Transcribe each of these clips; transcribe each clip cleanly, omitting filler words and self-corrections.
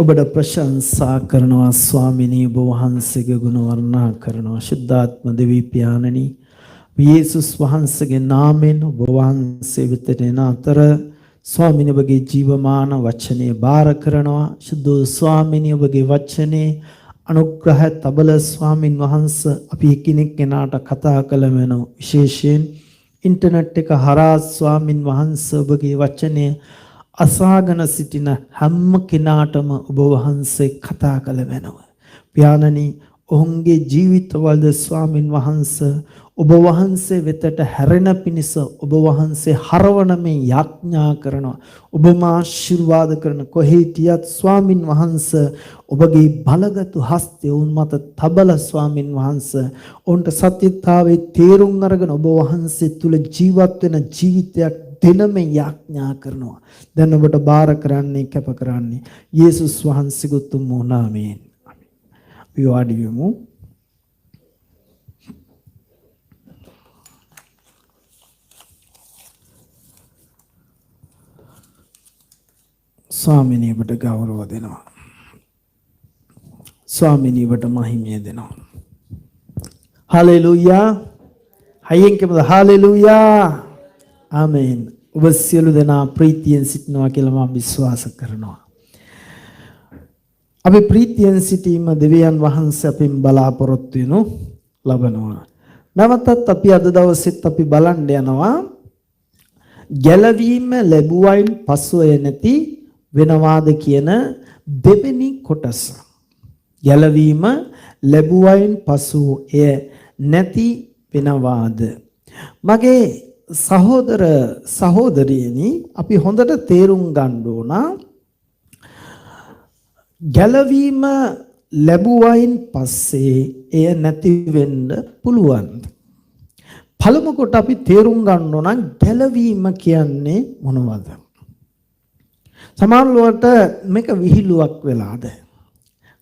ඔබට ප්‍රශංසා කරනවා ස්වාමිනී. ඔබ වහන්සේගේ ගුණ වර්ණනා කරනවා. ශුද්ධාත්ම දෙවි පියාණනි, යේසුස් වහන්සේගේ නාමයෙන් ඔබ වහන්සේ වෙතට එන අතර ස්වාමිනී, ඔබගේ ජීවමාන වචනය බාර කරනවා. ශුද්ධ ස්වාමිනී, ඔබගේ වචනේ අනුග්‍රහය තබල ස්වාමින් වහන්සේ, අපි එකිනෙක කෙනාට කතා කළ මැනව. විශේෂයෙන් ඉන්ටර්නෙට් එක හරහා ස්වාමින් වහන්සේ, ඔබගේ වචනය අසාගෙන සිටින හැම කෙනාටම ඔබ වහන්සේ කතා කළ මැනව. පියාණනි, ඔවුන්ගේ ජීවිතවලද ස්වාමින් වහන්සේ, ඔබ වහන්සේ වෙතට හැරෙන පිණිස ඔබ වහන්සේ හරවන මේ යාඥා කරනවා. ඔබම ආශිර්වාද කරන. කොහේ හිටියත් ස්වාමින් වහන්සේ, ඔබගේ බලගතු හස්තය ඔවුන් මත තබල ස්වාමින් වහන්සේ, ඔවුන්ට සත්‍යතාවයේ තේරුම් අරගෙන ඔබ වහන්සේ තුල ජීවත් වෙන ජීවිතයක් දෙන මේ යාඥා කරනවා. දැන් ඔබට බාර කරන්නේ, කැප කරන්නේ, යේසුස් වහන්සේගේ උතුම් වූ නාමයෙන්. අපි වාඩි වෙමු. ස්වාමිනී, ඔබට ගෞරව දෙනවා. ස්වාමිනී, ඔබට මහිමය දෙනවා. හලෙලූයා. හයියෙන් කියමුද? හලෙලූයා. ආමේන්. ඔබ සියලු දෙනා ප්‍රීතියෙන් සිටිනවා කියලා මම විශ්වාස කරනවා. අපි ප්‍රීතියෙන් සිටීම දෙවියන් වහන්සේ අපෙන් බලාපොරොත්තු වෙනු ලබනවා. නැවතත් අපි අද දවසෙත් අපි බලන්න යනවා ගැලවීම ලැබුවයින් පසුව එය නැති වෙනවාද කියන දෙවෙනි කොටස. ගැලවීම ලැබුවයින් පසු එය නැති වෙනවාද? මගේ සහෝදර සහෝදරියනි, අපි හොඳට තේරුම් ගන්න ඕන, ගැලවීම ලැබුවයින් පස්සේ එය නැති වෙන්න පුළුවන්. පළමු කොට අපි තේරුම් ගන්න ඕන ගැලවීම කියන්නේ මොනවද? සමහර මේක විහිළුවක් වෙලාද?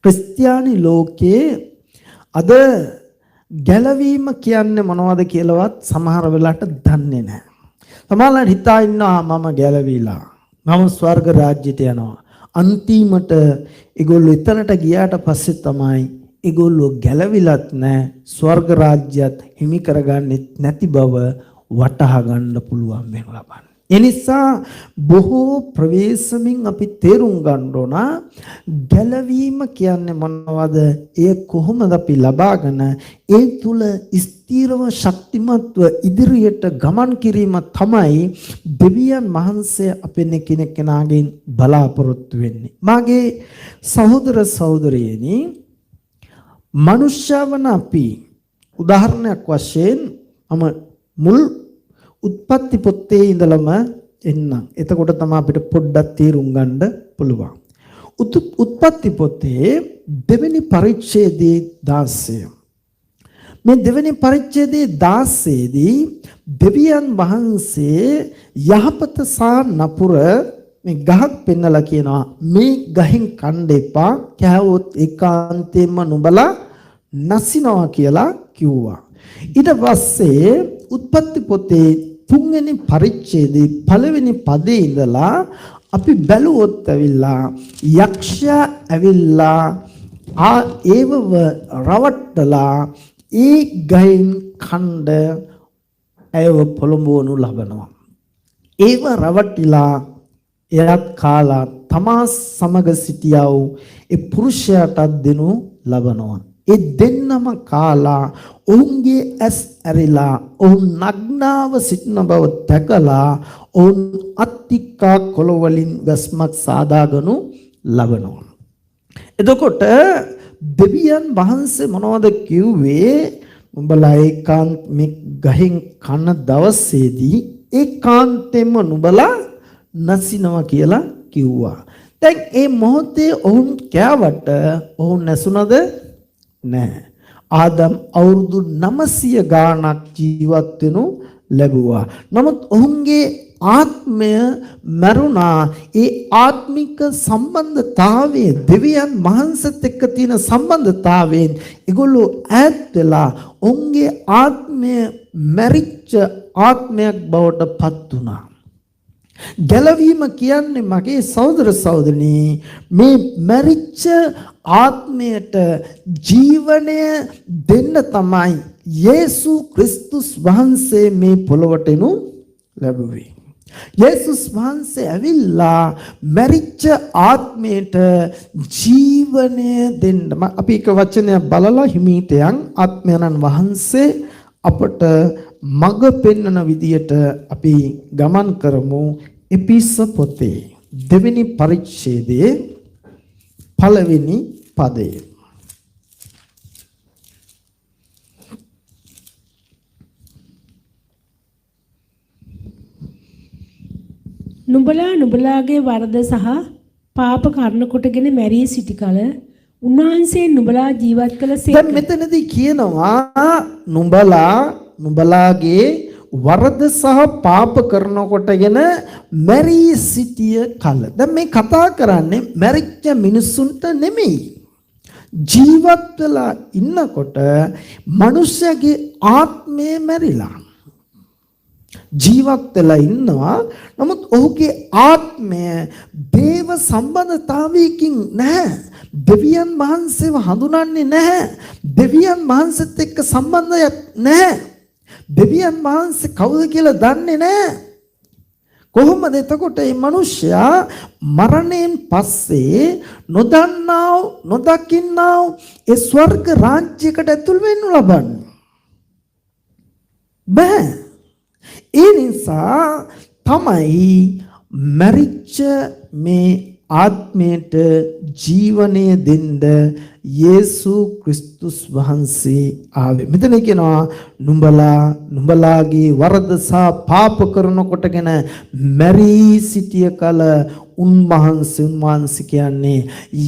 ක්‍රිස්තියානි ලෝකයේ අද ගැලවීම කියන්නේ මොනවද කියලාවත් සමහර වෙලාවට දන්නේ නැහැ. සමහරවල් හිතා ඉන්නවා මම ගැලවිලා, මම ස්වර්ග රාජ්‍යයට යනවා. අන්තිමට ඒගොල්ලෝ එතනට ගියාට පස්සේ තමයි ඒගොල්ලෝ ගැලවිලත් නැහැ, ස්වර්ග රාජ්‍යයත් හිමි කරගන්නෙත් නැති බව වටහා ගන්න පුළුවන් වෙනු ලබන්නේ. එනිසා බොහෝ ප්‍රවේශමින් අපි තේරුම් ගන්න ඕන ගැලවීම කියන්නේ මොනවද? එය කොහොමද අපි ලබාගෙන ඒ තුල ස්ථිරව ශක්තිමත්ව ඉදිරියට ගමන් කිරීම තමයි දෙවියන් වහන්සේ අපෙන් එකිනෙක කෙනාගෙන් බලාපොරොත්තු වෙන්නේ. මාගේ සහෝදර සහෝදරියනි, මනුෂ්‍යවන අපි උදාහරණයක් වශයෙන් මම මුල් උත්පත්ති පොතේ ඉඳලම එන්නම්. එතකොට තමයි අපිට පොඩ්ඩක් තේරුම් ගන්න පුළුවන්. උත්පත්ති පොතේ දෙවෙනි පරිච්ඡේදයේ 16. මේ දෙවෙනි පරිච්ඡේදයේ 16 දී දෙවියන් වහන්සේ යහපත සහ නපුර මේ ගහක් පෙන්නලා කියනවා, මේ ගහෙන් කන්න එපා, කෑවොත් ඒකාන්තයෙන්ම නුඹලා නසිනවා කියලා කිව්වා. ඊට පස්සේ උත්පත්ති පොතේ තුන්වෙනි පරිච්ඡේදයේ පළවෙනි පදේ ඉඳලා අපි බැලුවොත් ඇවිල්ලා යක්ෂයා ඇවිල්ලා ආ ඒවව රවට්ටලා ඒ ගහෙන් කණ්ඩ ඇයව පොළඹවනු ලබනවා. ඒව රවටිලා එයත් කාලා තමා සමග සිටියා වූ ඒ පුරුෂයාටත් දෙනු ලබනවා. ඒ දෙන්නම කාලා ඔවුන්ගේ ඇස් ඇරිලා ඔවුන් නග්නාව සිටින බව දැකලා ඔවුන් අත්තික්කා කොළ වලින් වැස්මක් සාදාගනු ලබනවා. එතකොට දෙවියන් වහන්සේ මොනවද කිව්වේ? උඹලා ඒකාන්ත මේ ගහෙන් කන දවසේදී ඒකාන්තයෙන්ම නුඹලා නසිනවා කියලා කිව්වා. දැන් ඒ මොහොතේ ඔවුන් කෑවට ඔවුන් නැසුණද? නෑ. ආදම් අවුරුදු 900 ගාණක් ජීවත් වෙනු ලැබුවා. නමුත් ඔවුන්ගේ ආත්මය මැරුණා. ඒ ආත්මික සම්බන්ධතාවයේ, දෙවියන් වහන්සේත් එක්ක තියෙන සම්බන්ධතාවයෙන් ඒගොල්ලෝ ඈත් වෙලා ඔවුන්ගේ ආත්මය මැරිච්ච ආත්මයක් බවට පත් වුණා. ගැලවීම කියන්නේ මගේ සහෝදර සහෝදරනි, මේ මැරිච්ච ආත්මයට ජීවනය දෙන්න තමයි යේසු ක්‍රිස්තුස් වහන්සේ මේ පොළොවට එනු ලැබුවේ. යේසුස් වහන්සේ ඇවිල්ලා මැරිච්ච ආත්මයට ජීවනය දෙන්න. අපි එක වචනයක් බලලා හිමීට යන්. ආත්මයන්න් වහන්සේ අපට මඟ පෙන්වන විදියට අපි ගමන් කරමු. එපීස පොතේ දෙවෙනි පරිච්ඡේදයේ පළවෙනි පදය. නුඹලා නුඹලාගේ වරද සහ පාප කරන කොටගෙන මැරී සිටි කල උන්වහන්සේ නුඹලා ජීවත් කළ සේක. දැන් මෙතනදී කියනවා නුඹලා නුඹලාගේ වරද සහ පාප කරන කොටගෙන මැරී සිටිය කල. දැන් මේ කතා කරන්නේ මැරිච්ච මිනිස්සුන්ට නෙමෙයි. ජීවත් වෙලා ඉන්නකොට මනුෂ්‍යගේ ආත්මය මැරිලා. ජීවත් වෙලා ඉන්නවා. නමුත් ඔහුගේ ආත්මය දේව සම්බන්ධතාවයකින් නැහැ. දෙවියන් වහන්සේව හඳුනන්නේ නැහැ. දෙවියන් වහන්සේත් එක්ක සම්බන්ධයක් නැහැ. දෙවියන් වහන්සේ කවුද කියලා දන්නේ නැහැ. කොහොමද එතකොට මේ මිනිස්සයා මරණයෙන් පස්සේ නොදන්නා නොදකින්නා ඒ ස්වර්ග රාජ්‍යයකට ඇතුල් වෙන්න ලබන්නේ? බෑ. ඒ නිසා තමයි මැරිච්ච මේ ආත්මයට ජීවනය දෙන්න යේසු ක්‍රිස්තුස් වහන්සේ ආවේ. මෙතන කියනවා නුඹලා නුඹලාගේ වරද සහ පාප කරන කොටගෙන මැරී සිටිය කල උන්වහන්සේ, උන්වහන්සේ කියන්නේ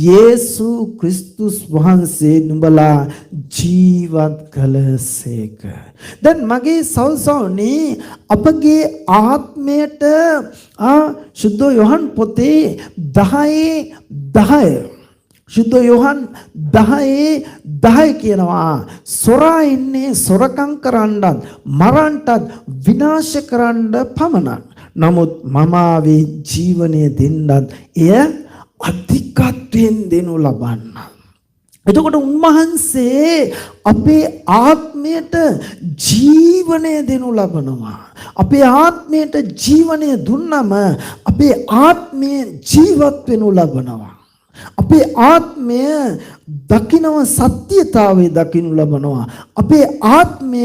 යේසු ක්‍රිස්තුස් වහන්සේ නුඹලා ජීවත් කළසේක. දැන් මගේ සවසවනි, අපගේ ආත්මයට ශුද්ධ යොහන් පොතේ 10:10, ශුද්ධ යොහන් 10:10 කියනවා සොරා ඉන්නේ සොරකම් කරන්නත් මරන්නත් විනාශ කරන්න පමණක්. නමුත් මම ආවේ ජීවනය දෙන්නත් එය අධිකත්වයෙන් දෙනු ලබන්න. එතකොට උන්වහන්සේ අපේ ආත්මයට ජීවනය දෙනු ලබනවා. අපේ ආත්මයට ජීවනය දුන්නම අපේ ආත්මය ජීවත් වෙනු ලබනවා. අපේ ආත්මය දකිනව, සත්‍යතාවය දකිනු ලබනවා. අපේ ආත්මය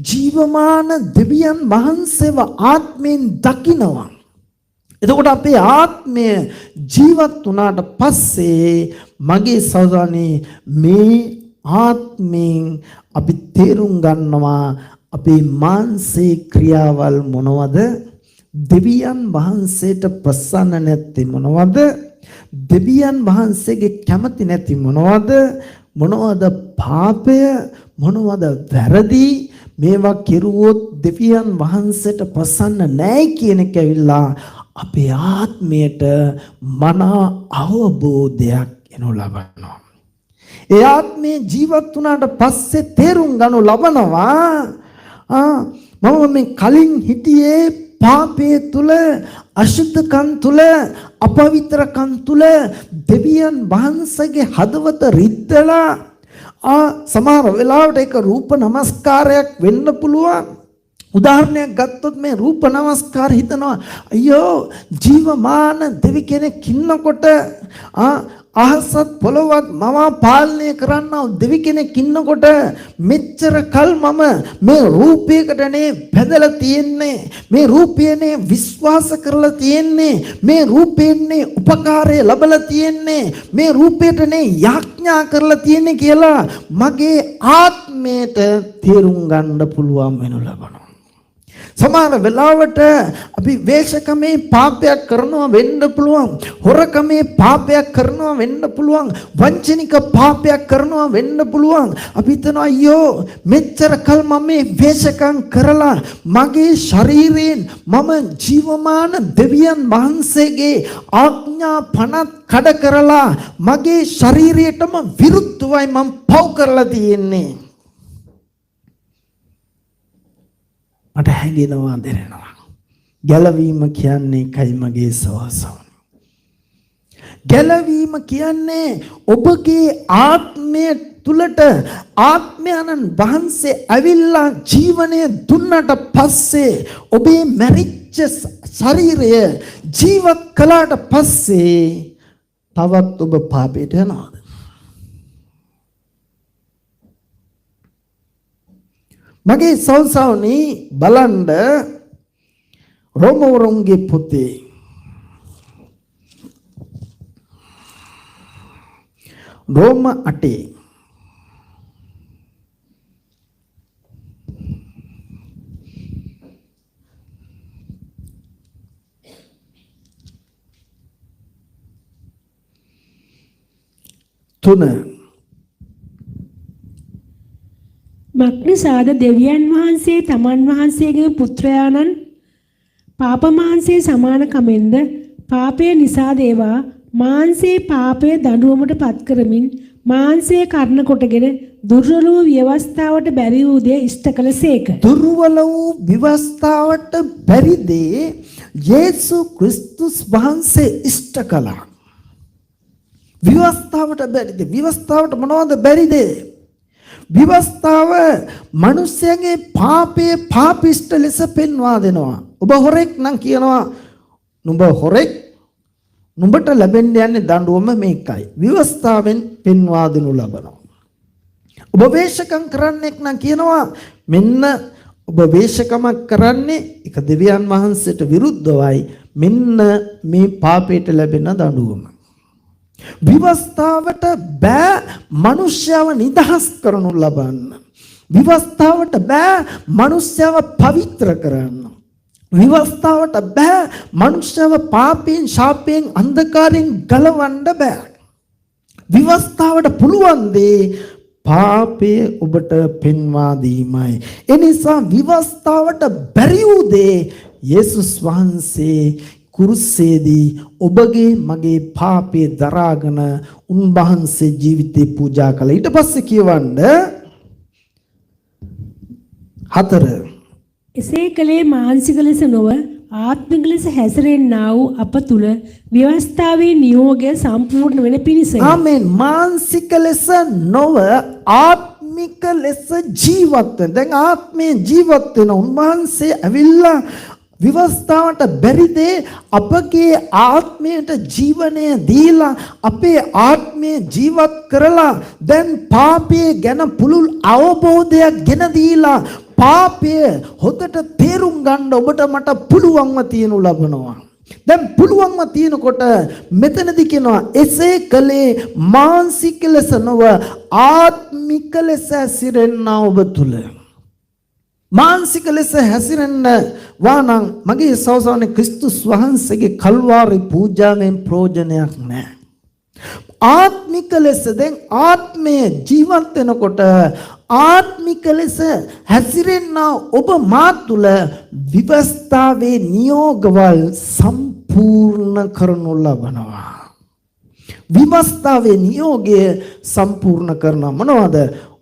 ජීවමාන දෙවියන් වහන්සේව ආත්මයෙන් දකිනවා. එතකොට අපේ ආත්මය ජීවත් වුණාට පස්සේ මගේ සහෝදරනි, මේ ආත්මයෙන් අපි තේරුම් ගන්නවා අපේ මාංශේ ක්‍රියාවල් මොනවද, දෙවියන් වහන්සේට ප්‍රසන්න නැත්තේ මොනවද, දෙවියන් වහන්සේගේ කැමති නැති මොනවද, මොනවද පාපය, මොනවද වැරදි, මේවා කෙරුවොත් දෙවියන් වහන්සේට ප්‍රසන්න නෑ කියන එක ඇවිල්ලා අපේ ආත්මයට මනා අවබෝධයක් එනු ලබනවා. ඒ ආත්මේ ජීවත් වුණාට පස්සේ තේරුම් ගනු ලබනවා, මම මේ කලින් හිටියේ පාපයේ තුල, අශුද්ධකම් තුල, අපවිත්‍රකම් තුල, දෙවියන් වහන්සේගේ හදවත රිද්දලා. සමහර වෙලාවට ඒක රූප නමස්කාරයක් වෙන්න පුළුවන්. උදාහරණයක් ගත්තොත් මේ රූප නමස්කාර හිතනවා, අයියෝ ජීවමාන දෙවි කෙනෙක් ඉන්නකොට, අහසත් පොළොවත් මම පාලනය කරන්නා දෙවි කෙනෙක් ඉන්නකොට මෙච්චර කල් මම මේ රූපයකටනේ බැඳලා තියෙන්නේ, මේ රූපයනේ විශ්වාස කරලා තියෙන්නේ, මේ රූපයෙන්නේ උපකාරය ලැබලා තියෙන්නේ, මේ රූපයටනේ යාඥා කරලා තියෙන්නේ කියලා මගේ ආත්මයට තේරුම් ගන්න පුළුවන් වෙනු ලබනවා. සමහර වෙලාවට අපි වේශකමේ පාපයක් කරනවා වෙන්න පුළුවන්, හොරකමේ පාපයක් කරනවා වෙන්න පුළුවන්, වංචනික පාපයක් කරනවා වෙන්න පුළුවන්. අපි හිතනවා අයියෝ මෙච්චර කල් මම මේ වේශකම් කරලා මගේ ශරීරයෙන් මම ජීවමාන දෙවියන් වහන්සේගේ ආඥා පනත් කඩ කරලා මගේ ශරීරයටම විරුද්ධවයි මම පව් කරලා තියෙන්නේ. මට හැඟෙනවා, දැනෙනවා. ගැලවීම කියන්නේ ඒකයි මගේ සහෝදරයනි. ගැලවීම කියන්නේ ඔබගේ ආත්මය තුලට ආත්මයන්න් වහන්සේ ඇවිල්ලා ජීවනය දුන්නට පස්සේ, ඔබේ මැරිච්ච ශරීරය ජීවත් කළාට පස්සේ තවත් ඔබ පාපයට යනවාද? මගේ සහෝදරයනි, බලන්න රෝමවරුන්ගේ පොතේ රෝම 8 3. මක්නිසාද දෙවියන් වහන්සේ තමන් වහන්සේගේ පුත්‍රයාණන් පාප මාංශයේ සමානකමෙන්ද පාපය නිසා දේවා මාංශයේ පාපය දඬුවමට පත් කරමින් මාංශයේ කරන කොටගෙන දුර්වල වූ ව්‍යවස්ථාවට බැරි වූ දේ ඉෂ්ට කළසේක. දුර්වල වූ ව්‍යවස්ථාවට බැරි දේ යේසු ක්‍රිස්තුස් වහන්සේ ඉෂ්ට කළා. ව්‍යවස්ථාවට බැරි දේ. ව්‍යවස්ථාවට මොනවද බැරි දේ? ව්‍යවස්ථාව මිනිස්යාගේ පාපයේ පාපිෂ්ඨ ලෙස පෙන්වා දෙනවා. ඔබ හොරෙක් නම් කියනවා, නුඹ හොරෙක්, නුඹට ලැබෙන්න යන්නේ දඬුවම මේකයි. ව්‍යවස්ථාවෙන් පෙන්වා දෙනු ලබනවා. ඔබ වේශකම් කරන්නෙක් නම් කියනවා, මෙන්න ඔබ වේශකමක් කරන්නේ ඒක දෙවියන් වහන්සේට විරුද්ධවයි, මෙන්න මේ පාපයට ලැබෙන දඬුවම. ව්‍යවස්ථාවට බෑ මිනිස්යාව නිදහස් කරනු ලබන්න. ව්‍යවස්ථාවට බෑ මිනිස්යාව පවිත්‍ර කරන්න. ව්‍යවස්ථාවට බෑ මිනිස්යාව පාපයෙන්, ශාපයෙන්, අන්ධකාරයෙන් ගලවන්න බෑ. ව්‍යවස්ථාවට පුළුවන් දේ පාපය ඔබට පෙන්වා දීමයි. එනිසා ව්‍යවස්ථාවට බැරි වූ දේ යේසුස් වහන්සේ කුරුසේදී ඔබගේ මගේ පාපය දරාගෙන උන්වහන්සේ ජීවිතේ පූජා කළා. ඊට පස්සේ කියවන්න 4. එසේ කළේ මානසික ලෙස නොව ආත්මික ලෙස හැසිරෙන්නා වූ අප තුල ව්‍යවස්ථාවේ නියෝගය සම්පූර්ණ වෙන පිණිසය. ආමෙන්. මානසික ලෙස නොව ආත්මික ලෙස ජීවත් වෙන. දැන් ආත්මයෙන් ජීවත් වෙන උන්වහන්සේ ඇවිල්ලා ව්‍යවස්ථාවට බැරි දේ අපගේ ආත්මයට ජීවනය දීලා, අපේ ආත්මය ජීවත් කරලා, දැන් පාපය ගැන පුළුල් අවබෝධයක් ගෙන දීලා, පාපය හොඳට තේරුම් ගන්න ඔබට මට පුළුවන්ව තියෙනු ලබනවා. දැන් පුළුවන්ව තියෙනකොට මෙතනදි කියනවා, එසේ කළේ මානසික ලෙස නොව ආත්මික ලෙස හැසිරෙන්නා ඔබ තුල. මානසික ලෙස හැසිරෙන්න වානම් මගේ සහෝදරයනි, ක්‍රිස්තුස් වහන්සේගේ කල්වාරි පූජාවෙන් ප්‍රයෝජනයක් නැහැ. ආත්මික ලෙස දැන් ආත්මය ජීවත් වෙනකොට ආත්මික ලෙස හැසිරෙන්න ඔබ මා තුළ ව්‍යවස්ථාවේ නියෝගවල් සම්පූර්ණ කරනු ලබනවා. ව්‍යවස්ථාවේ නියෝගය සම්පූර්ණ කරන මොනවද?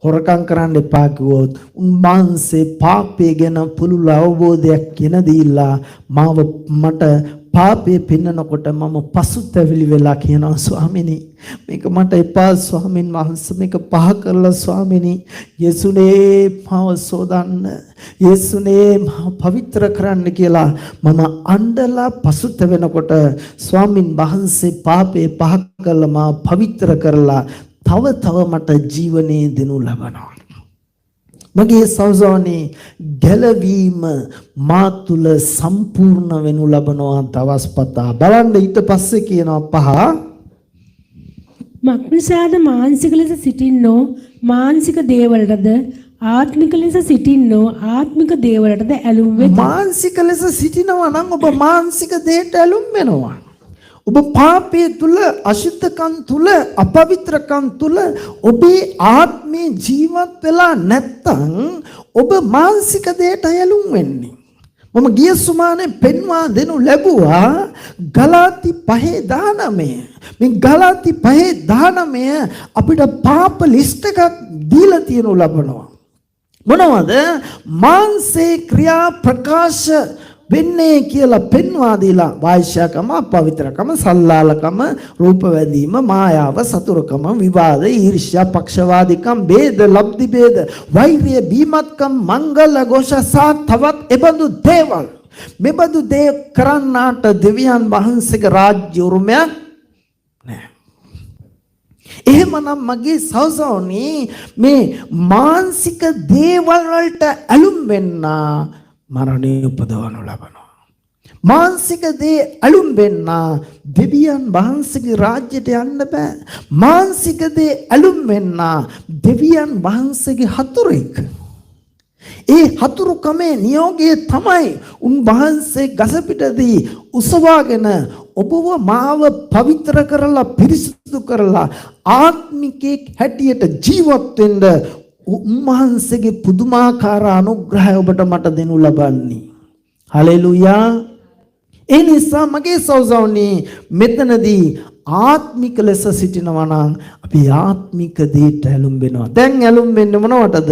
හොරකම් කරන්න එපා කිව්වොත් උන්වහන්සේ පාපය ගැන පුළුල් අවබෝධයක් ගෙන දීලා මාව මට පාපය පෙන්නකොට මම පසුතැවිලි වෙලා කියනවා, ස්වාමිනී, මේක මට එපා, ස්වාමින් වහන්සේ, මේක පහ කරලා, ස්වාමිනී, යේසුනේ මාව සෝදන්න, යේසුනේ මාව පවිත්‍ර කරන්න කියලා මම අඬලා පසුතැවෙනකොට ස්වාමින් වහන්සේ පාපේ පහ කරලා මාව පවිත්‍ර කරලා තව තව මට ජීවනයේ දෙනු ලබනවා. මගේ සහෝදරනි, ගැලවීම මා තුල සම්පූර්ණ වෙනු ලබනවා දවස් පතා. බලන්න, ඊට පස්සේ කියනවා 5. මක්නිසාද මානසික ලෙස සිටින්නෝ මානසික දේවලටද, ආත්මික ලෙස සිටින්නෝ ආත්මික දේවලටද ඇලුම් වෙති. මානසික ලෙස සිටිනවා නම් ඔබ මානසික දේට ඇලුම් වෙනවා. ඔබ පාපයේ තුල, අශුද්ධකම් තුල, අපවිත්‍රකම් තුල ඔබේ ආත්මේ ජීවත් වෙලා නැත්තම් ඔබ මානසික දේට ඇලුම් වෙන්නේ. මම ගිය සුමානේ පෙන්වා දෙනු ලැබුවා ගලාති 5:19. මේ ගලාති 5:19 අපිට පාප ලිස්ට් එකක් දීලා තියෙනු ලබනවා. මොනවද? මාංශේ ක්‍රියා ප්‍රකාශ වෙන්නේ කියලා පෙන්වා දීලා වායිෂ්‍යකම, අපවිත්‍රකම, සල්ලාලකම, රූප වැඳීම, මායාව, සතුරකම, විවාද, ඊර්ෂ්‍යා, පක්ෂවාදීකම්, භේද, ලබ්ධි භේද, වෛරය, බීමත්කම්, මංගල ഘോഷ සහ තවත් එබඳු දේවල්. මෙබඳු දේ කරන්නාට දෙවියන් වහන්සේගේ රාජ්‍ය උරුමයක් නෑ. එහෙමනම් මගේ සවසවනි, මේ මානසික දේවල් වලට ඇලුම් වෙන්න මරණය උපදවනු ලබනවා. මානසික දේ ඇලුම් වෙන්න දෙවියන් වහන්සේගේ රාජ්‍යයට යන්න බෑ. මානසික දේ ඇලුම් වෙන්න දෙවියන් වහන්සේගේ හතුරෙක්. ඒ හතුරුකමේ නියෝගය තමයි උන්වහන්සේ ගස පිටදී උසවාගෙන ඔබව මාව පවිත්‍ර කරලා, පිරිසිදු කරලා, ආත්මිකයෙක් හැටියට ජීවත් වෙන්න උන්වහන්සේගේ පුදුමාකාර අනුග්‍රහය ඔබට මට දෙනු ලබන්නේ. හලෙලූයා. ඒ නිසා මගේ සවසවනි, මෙතනදී ආත්මික ලෙස සිටිනවා නම් අපි ආත්මික දේට ඇලුම් වෙනවා. දැන් ඇලුම් වෙන්නේ මොනවටද?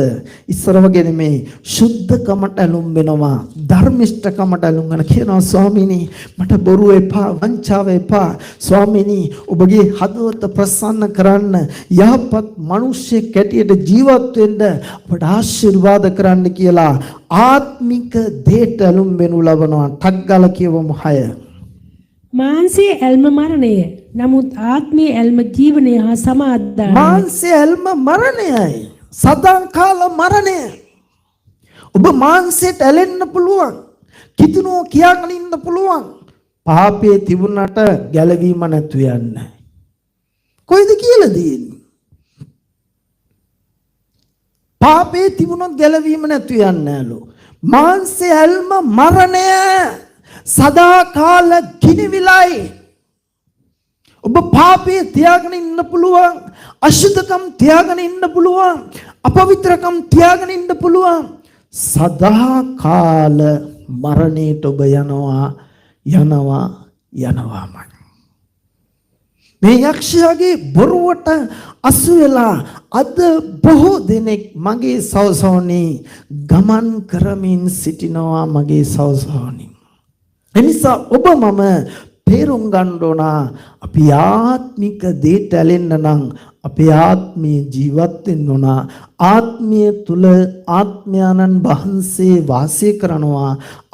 ඉස්සර වගේ නෙමෙයි. ශුද්ධකමට ඇලුම් වෙනවා. ධර්මිෂ්ඨකමට ඇලුම් වෙන කියනවා, ස්වාමීනි, මට බොරු එපා, වංචාව එපා. ස්වාමීනි, ඔබගේ හදවත ප්‍රසන්න කරන්න, යහපත් මිනිසෙක් හැටියට ජීවත් වෙන්න අපට ආශිර්වාද කරන්න කියලා ආත්මික දේට ඇලුම් වෙනු ලබනවා. ටක් ගාලා කියවමු හය. මාංසයේ ඇල්ම මරණය. නමුත් ආත්මයේ ඇල්ම ජීවනය හා සමාදානය. මාංසය ඇල්ම මරණයයි. සදාකාල මරණය. ඔබ මාංසයට ඇලෙන්න පුළුවන්. කිතුනෝ කියාගෙන ඉන්න පුළුවන්. පාපයේ තිබුණට ගැලවීම නැතු යන්නේ. කොයිද කියලා තියෙන්නේ? පාපයේ තිබුණොත් ගැලවීම නැතු යන්නේ නෑලු. මාංසය ඇල්ම මරණය, සදාකාල ගිනිවිලයි. ඔබ පාපයේ තියාගෙන ඉන්න පුළුවන්, අශුද්ධකම් තියාගෙන ඉන්න පුළුවන්, අපවිත්‍රකම් තියාගෙන ඉන්න පුළුවන්. සදාකාල මරණයට ඔබ යනවා, යනවා, යනවාමයි. මේ යක්ෂයාගේ බොරුවට අසු වෙලා අද බොහෝ දෙනෙක් මගේ සවසවනි ගමන් කරමින් සිටිනවා මගේ සවසවනි. එනිසා ඔබ මම තේරුම් ගන්න ඕන, අපි ආත්මික දේට ඇලෙන්න නම් අපේ ආත්මීය ජීවත් වෙන්න ඕන. ආත්මීය තුල ආත්මයාණන් වහන්සේ වාසය කරනවා.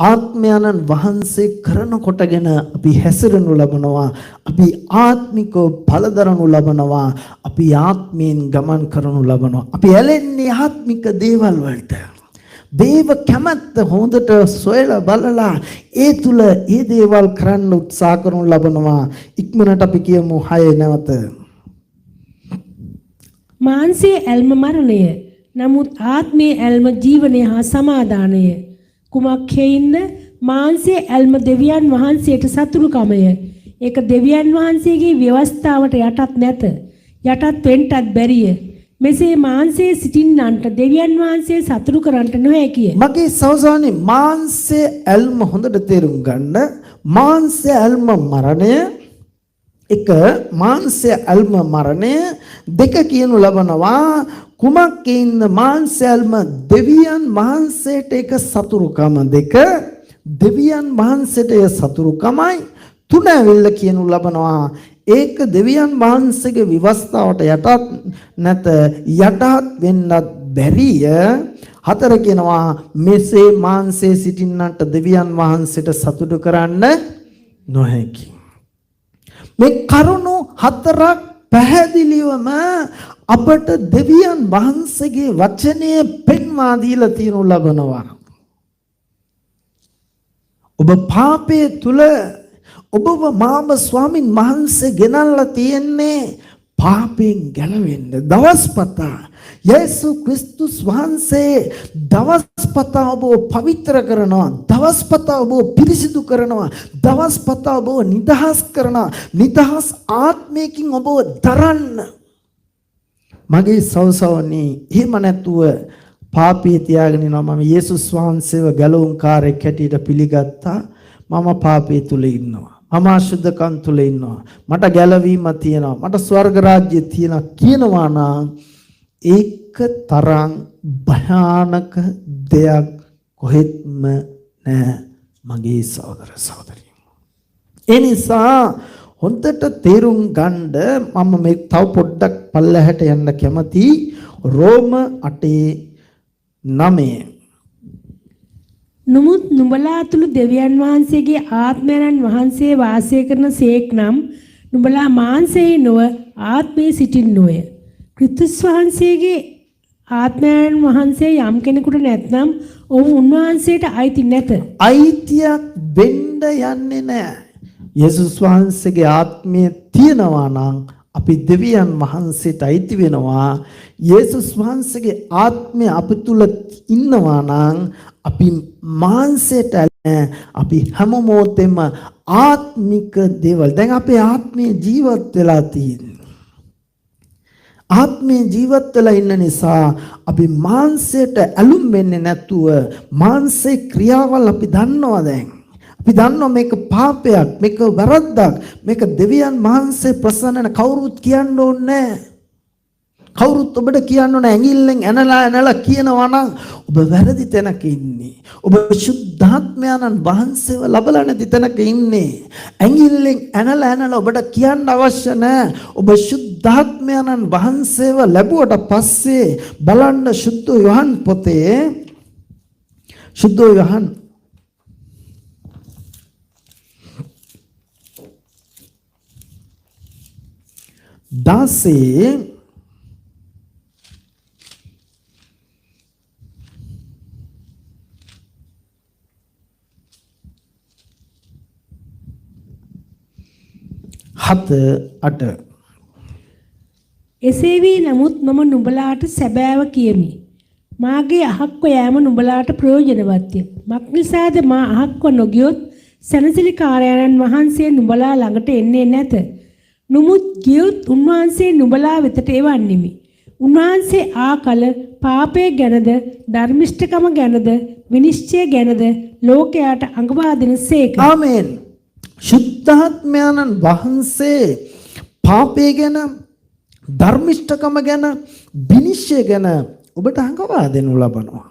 ආත්මයාණන් වහන්සේ කරන කොටගෙන අපි හැසිරෙනු ලබනවා. අපි ආත්මිකව ඵලදරනු ලබනවා. අපි ආත්මයෙන් ගමන් කරනු ලබනවා. අපි ඇලෙන්නේ ආත්මික දේවල් වලට. දේව කැමැත්ත හොඳට සොයලා බලලා ඒ තුල ඒ දේවල් කරන්න උත්සාහ කරනු ලබනවා. ඉක්මනට අපි කියමු හය නැවත. මාංසයේ ඇල්ම මරණය. නමුත් ආත්මයේ ඇල්ම ජීවනය හා සමාදානය. කුමක් හේයින්ද? මාංසයේ ඇල්ම දෙවියන් වහන්සේට සතුරුකමය. ඒක දෙවියන් වහන්සේගේ ව්‍යවස්ථාවට යටත් නැත. යටත් වෙන්නටත් බැරිය. මෙසේ මාංසයේ සිටින්නන්ට දෙවියන් වහන්සේ සතුරු කරන්නට නොහැකිය. මගේ සවසානේ, මාංසය ඇල්ම හොඳට තේරුම් ගන්න. මාංසය ඇල්ම මරණය එක, මාංසය ඇල්ම මරණය. දෙක කියනු ලබනවා, කුමක් ඉන්න මාංසය ඇල්ම දෙවියන් වහන්සේට එක සතුරුකම. දෙක, දෙවියන් වහන්සේට එය සතුරුකමයි. තුන ඇවිල්ලා කියනු ලබනවා, ඒක දෙවියන් වහන්සේගේ ව්‍යවස්ථාවට යටත් නැත, යටහත් වෙන්නත් බැරිය. හතර කියනවා, මෙසේ මාංසයේ සිටින්නන්ට දෙවියන් වහන්සේට සතුටු කරන්න නොහැකි. මේ කරුණු හතරක් පැහැදිලිවම අපට දෙවියන් වහන්සේගේ වචනය පෙන්වා දීලා තියෙනු ලබනවා. ඔබ පාපය තුල ඔබව මාව ස්වාමින් වහන්සේ ගෙනල්ලා තියෙන්නේ පාපයෙන් ගැලවෙන්න. දවස්පතා යේසු ක්‍රිස්තුස් වහන්සේ දවස්පතා ඔබව පවිත්‍ර කරනවා, දවස්පතා ඔබව පිරිසිදු කරනවා, දවස්පතා ඔබව නිදහස් කරනවා, නිදහස් ආත්මයකින් ඔබව දරන්න. මගේ සවසවනි, එහෙම නැතුව පාපයේ තියාගෙන ඉනවා, මම යේසුස් වහන්සේව ගැලවුම්කාරයෙක් හැටියට පිළිගත්තා, මම පාපයේ තුල ඉන්නවා, මම අශුද්ධකම් තුල ඉන්නවා, මට ගැලවීම තියෙනවා, මට ස්වර්ග රාජ්‍ය තියෙනවා කියනවා නම් ඒක තරම් භයානක දෙයක් කොහෙත්ම නෑ. මගේ සහෝදර සහෝදරියෝ, ඒ නිසා හොඳට තේරුම් ගන්න මම මේ තව පොඩ්ඩක් පල්ලහැට යන්න කැමති. රෝම 8:9. නමුත් නුඹලා තුළ දෙවියන් වහන්සේගේ ආත්මයන්න් වහන්සේ වාසය කරන සේක් නම් නුඹලා මාංශයේ නොව ආත්මයේ සිටින්නෝය. ක්‍රිස්තුස් වහන්සේගේ ආත්මයන් වහන්සේ යම් කෙනෙකුට නැත්නම් ඔවුන් උන්වහන්සේට අයිති නැත. අයිතියක් වෙන්න යන්නේ නැහැ. යේසුස් වහන්සේගේ ආත්මය තියෙනවා නම් අපි දෙවියන් වහන්සේට අයිති වෙනවා. යේසුස් වහන්සේගේ ආත්මය අපි තුල ඉන්නවා නම් අපි මාංශයට, අපි හැම මොහොතෙම ආත්මික දේවල්, දැන් අපේ ආත්මය ජීවත් වෙලා තියෙන්නේ. ආත්මය ජීවත් වෙලා ඉන්න නිසා අපි මාංශයට ඇලුම් වෙන්නේ නැතුව, මාංශේ ක්‍රියාවල් අපි දන්නවා දැන්. අපි දන්නවා මේක පාපයක්, මේක වැරද්දක්, මේක දෙවියන් වහන්සේ ප්‍රසන්න නැ. කවුරුත් කියන්න ඕනේ නැහැ. කවුරුත් ඔබට කියන්න ඕනේ ඇඟිල්ලෙන් ඇනලා ඇනලා කියනවා නම් ඔබ වැරදි තැනක ඉන්නේ. ඔබ ශුද්ධාත්මයාණන් වහන්සේව ලබලා නැති තැනක ඉන්නේ. ඇඟිල්ලෙන් ඇනලා ඇනලා ඔබට කියන්න අවශ්‍ය නැහැ. ඔබ ශුද්ධාත්මයාණන් වහන්සේව ලැබුවට පස්සේ බලන්න ශුද්ධ යොහන් පොතේ, ශුද්ධ යොහන් 16:7 8. එසේ වී නමුත් මම නුඹලාට සැබෑව කියමි. මාගේ අහක්ව යෑම නුඹලාට ප්‍රයෝජනවත්ය. මක්නිසාද මා අහක්ව නොගියොත් සැනසිලිකාරයාණන් වහන්සේ නුඹලා ළඟට එන්නේ නැත. නමුත් ගියොත් උන්වහන්සේ නුඹලා වෙතට එවන්නෙමි. උන්වහන්සේ ආ කල පාපය ගැනද, ධර්මිෂ්ඨකම ගැනද, විනිශ්චය ගැනද ලෝකයාට අඟවා දෙන සේක. ආමේන්. ශුද්ධාත්මයාණන් වහන්සේ පාපය ගැන, ධර්මිෂ්ඨකම ගැන, විනිශ්චය ගැන ඔබට අඟවා දෙනු ලබනවා.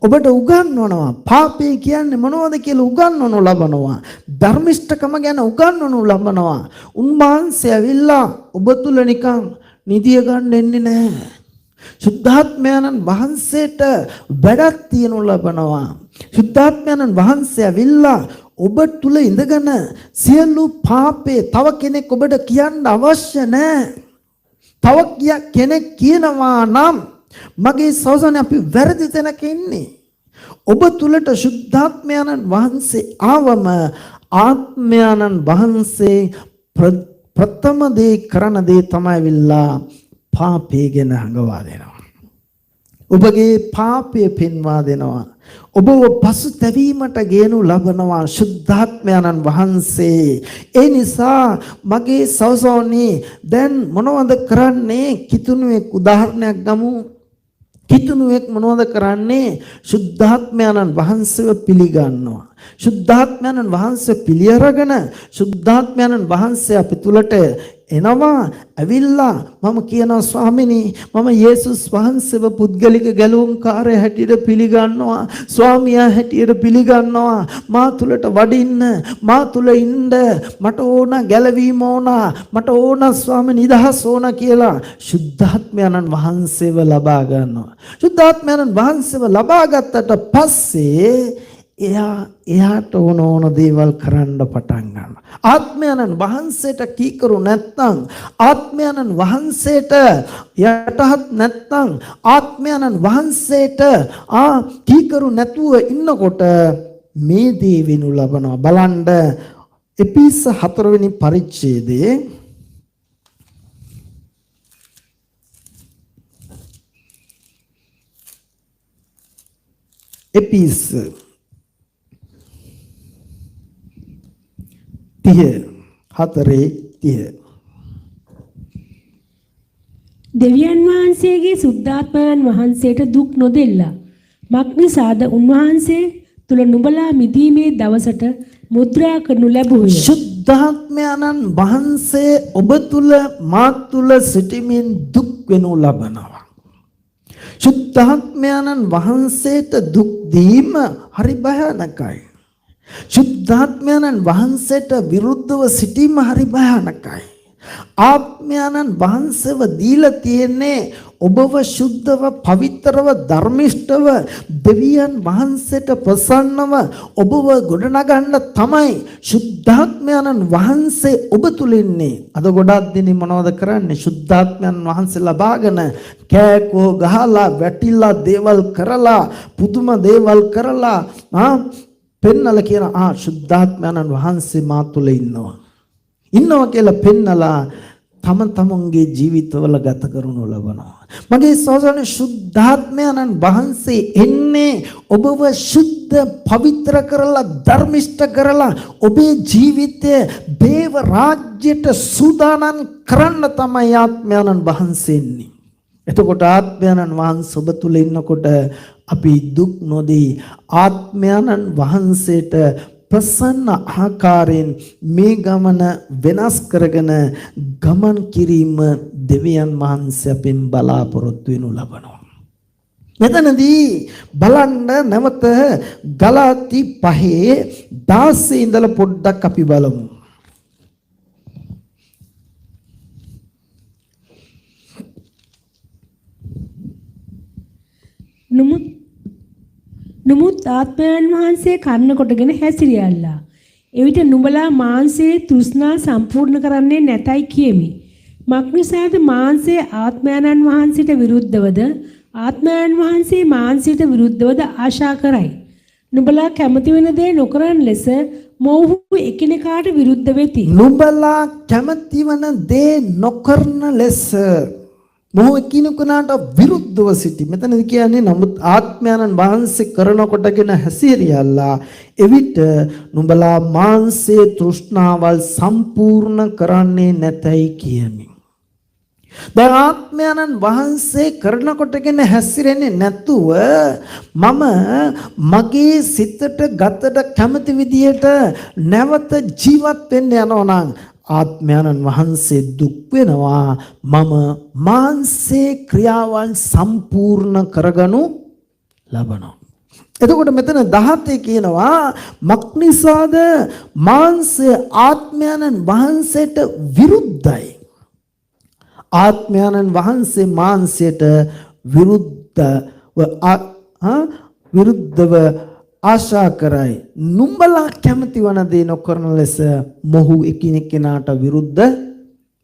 ඔබට උගන්වනවා. පාපය කියන්නේ මොනවද කියලා උගන්වනු ලබනවා. ධර්මිෂ්ඨකම ගැන උගන්වනු ලබනවා. උන්වහන්සේ ඇවිල්ලා ඔබ තුල නිකන් නිදිය ගන්න එන්නේ නැහැ. ශුද්ධාත්මයාණන් වහන්සේට වැඩක් තියනු ලබනවා. ශුද්ධාත්මයාණන් වහන්සේ ඇවිල්ලා ඔබ තුල ඉඳගෙන සියලු පාපේ තව කෙනෙක් ඔබට කියන්න අවශ්‍ය නැහැ. තව කෙනෙක් කියනවා නම් මගේ සහෝදරයනි, අපි වැරදි තැනක ඉන්නේ. ඔබ තුලට ශුද්ධාත්මයාණන් වහන්සේ ආවම ආත්මයාණන් වහන්සේ ප්‍රථම දේ කරන දේ තමයි විල්ලා පාපේ ගැන හඟවා දෙනවා. ඔබගේ පාපය පෙන්වා දෙනවා. ඔබව පසුතැවීමට ගේනු ලබනවා ශුද්ධාත්මයාණන් වහන්සේ. ඒ නිසා මගේ සහෝදරනි, දැන් මොනවද කරන්නේ? කිතුණුවෙක් උදාහරණයක් ගමු. කිතුණුවෙක් මොනවද කරන්නේ? ශුද්ධාත්මයාණන් වහන්සේව පිළිගන්නවා. ශුද්ධාත්මයාණන් වහන්සේ පිළි අරගෙන ශුද්ධාත්මයාණන් වහන්සේ අපි තුලට එනවා. ඇවිල්ලා මම කියනවා, ස්වාමිනී, මම යේසුස් වහන්සේව පුද්ගලික ගැලවුම්කාරය හැටියට පිළිගන්නවා, ස්වාමියා හැටියට පිළිගන්නවා. මා තුලට වඩින්න, මා තුල ඉන්න, මට ඕන ගැලවීම ඕන, මට ඕන ස්වාමී නිදහස් ඕන කියලා ශුද්ධාත්මයාණන් වහන්සේව ලබා ගන්නවා. ශුද්ධාත්මයාණන් වහන්සේව ලබා ගත්තට පස්සේ එයා එයාට ඕන ඕන දේවල් කරන්න පටන් ගන්නවා. ආත්මයාණන් වහන්සේට කීකරු නැත්නම්, ආත්මයාණන් වහන්සේට යටහත් නැත්නම්, ආත්මයාණන් වහන්සේට කීකරු නැතුව ඉන්නකොට මේ දේ වෙනු ලබනවා. බලන්න එපීස 4 වෙනි පරිච්ඡේදයේ එපීස 30 4:30. දෙවියන් වහන්සේගේ සුද්ධාත්මයන් වහන්සේට දුක් නොදෙල්ලා. මක්නිසාද උන්වහන්සේ තුල නුඹලා මිදීමේ දවසට මුද්‍රා කරනු ලැබුවේය. ශුද්ධාත්මයන්න් වහන්සේ ඔබ තුල මා තුල සිටිමින් දුක් වෙනු ලබනවා. ශුද්ධාත්මයන්න් වහන්සේට දුක් දීම හරි භයානකයි. ශුද්ධාත්මයන්න් වහන්සේට විරුද්ධව සිටීම හරි භයානකයි. ආත්මයන්න් වහන්සේව දීලා තියෙන්නේ ඔබව ශුද්ධව, පවිත්‍රව, ධර්මිෂ්ඨව දෙවියන් වහන්සේට ප්‍රසන්නව ඔබව ගොඩනගන්න තමයි ශුද්ධාත්මයන්න් වහන්සේ ඔබ තුල ඉන්නේ. අද ගොඩාක් දෙනෙක් මොනවද කරන්නේ? ශුද්ධාත්මයන් වහන්සේ ලබාගෙන කෑකෝ ගහලා, වැටිලා, දේවල් කරලා, පුදුම දේවල් කරලා පෙන්නලා කියන ශුද්ධාත්මයන්න් වහන්සේ මා තුල ඉන්නවා. ඉන්නවා කියලා පෙන්නලා තම තමන්ගේ ජීවිතවල ගත කරනු ලබනවා. මගේ සහෝදරයනි, ශුද්ධාත්මයන්න් වහන්සේ එන්නේ ඔබව ශුද්ධ පවිත්‍ර කරලා, ධර්මිෂ්ඨ කරලා ඔබේ ජීවිතය දේව රාජ්‍යයට සූදානම් කරන්න තමයි ආත්මයන්න් වහන්සේ එන්නේ. එතකොට ආත්මයන්න් වහන්සේ ඔබ තුල ඉන්නකොට අපි දුක් නොදී ආත්මයන්න් වහන්සේට ප්‍රසන්න ආකාරයෙන් මේ ගමන වෙනස් කරගෙන ගමන් කිරීම දෙවියන් වහන්සේ අපෙන් බලාපොරොත්තු වෙනු ලබනවා. මෙතනදී බලන්න නැවත ගලාති 5:16 ඉඳලා පොඩ්ඩක් අපි බලමු. නමුත් ආත්මයන් වහන්සේ කරන කොටගෙන හැසිරියල්ලා. එවිට නුඹලා මාංශයේ තෘෂ්ණා සම්පූර්ණ කරන්නේ නැතයි කියමි. මක්නිසාද මාංශයේ ආත්මයන්න් වහන්සේට විරුද්ධවද, ආත්මයන් වහන්සේ මාංශයට විරුද්ධවද ආශා කරයි. නුඹලා කැමති වෙන දේ නොකරන ලෙස මොවුහු එකිනෙකාට විරුද්ධ වෙති. නුඹලා කැමති වන දේ නොකරන ලෙස මොහු එකිනෙකාට විරුද්ධව සිටි. මෙතනදි කියන්නේ නමුත් ආත්මයන්න් වහන්සේ කරන කොටගෙන හැසිරියල්ලා එවිට නුඹලා මාංශයේ තෘෂ්ණාවල් සම්පූර්ණ කරන්නේ නැතයි කියමි. දැන් ආත්මයන්න් වහන්සේ කරන කොටගෙන හැසිරෙන්නේ නැතුව මම මගේ සිතට ගතට කැමති විදියට නැවත ජීවත් වෙන්න යනවා නම් ආත්මයන්න් වහන්සේ දුක් වෙනවා. මම මාංශයේ ක්‍රියාවන් සම්පූර්ණ කරගනු ලබනවා. එතකොට මෙතන 17 කියනවා මක්නිසාද මාංශය ආත්මයන්න් වහන්සේට විරුද්ධයි. ආත්මයන්න් වහන්සේ මාංශයට විරුද්ධව ආශා කරයි. නුඹලා කැමති වන දේ නොකරන ලෙස මොහු එකිනෙකාට විරුද්ධ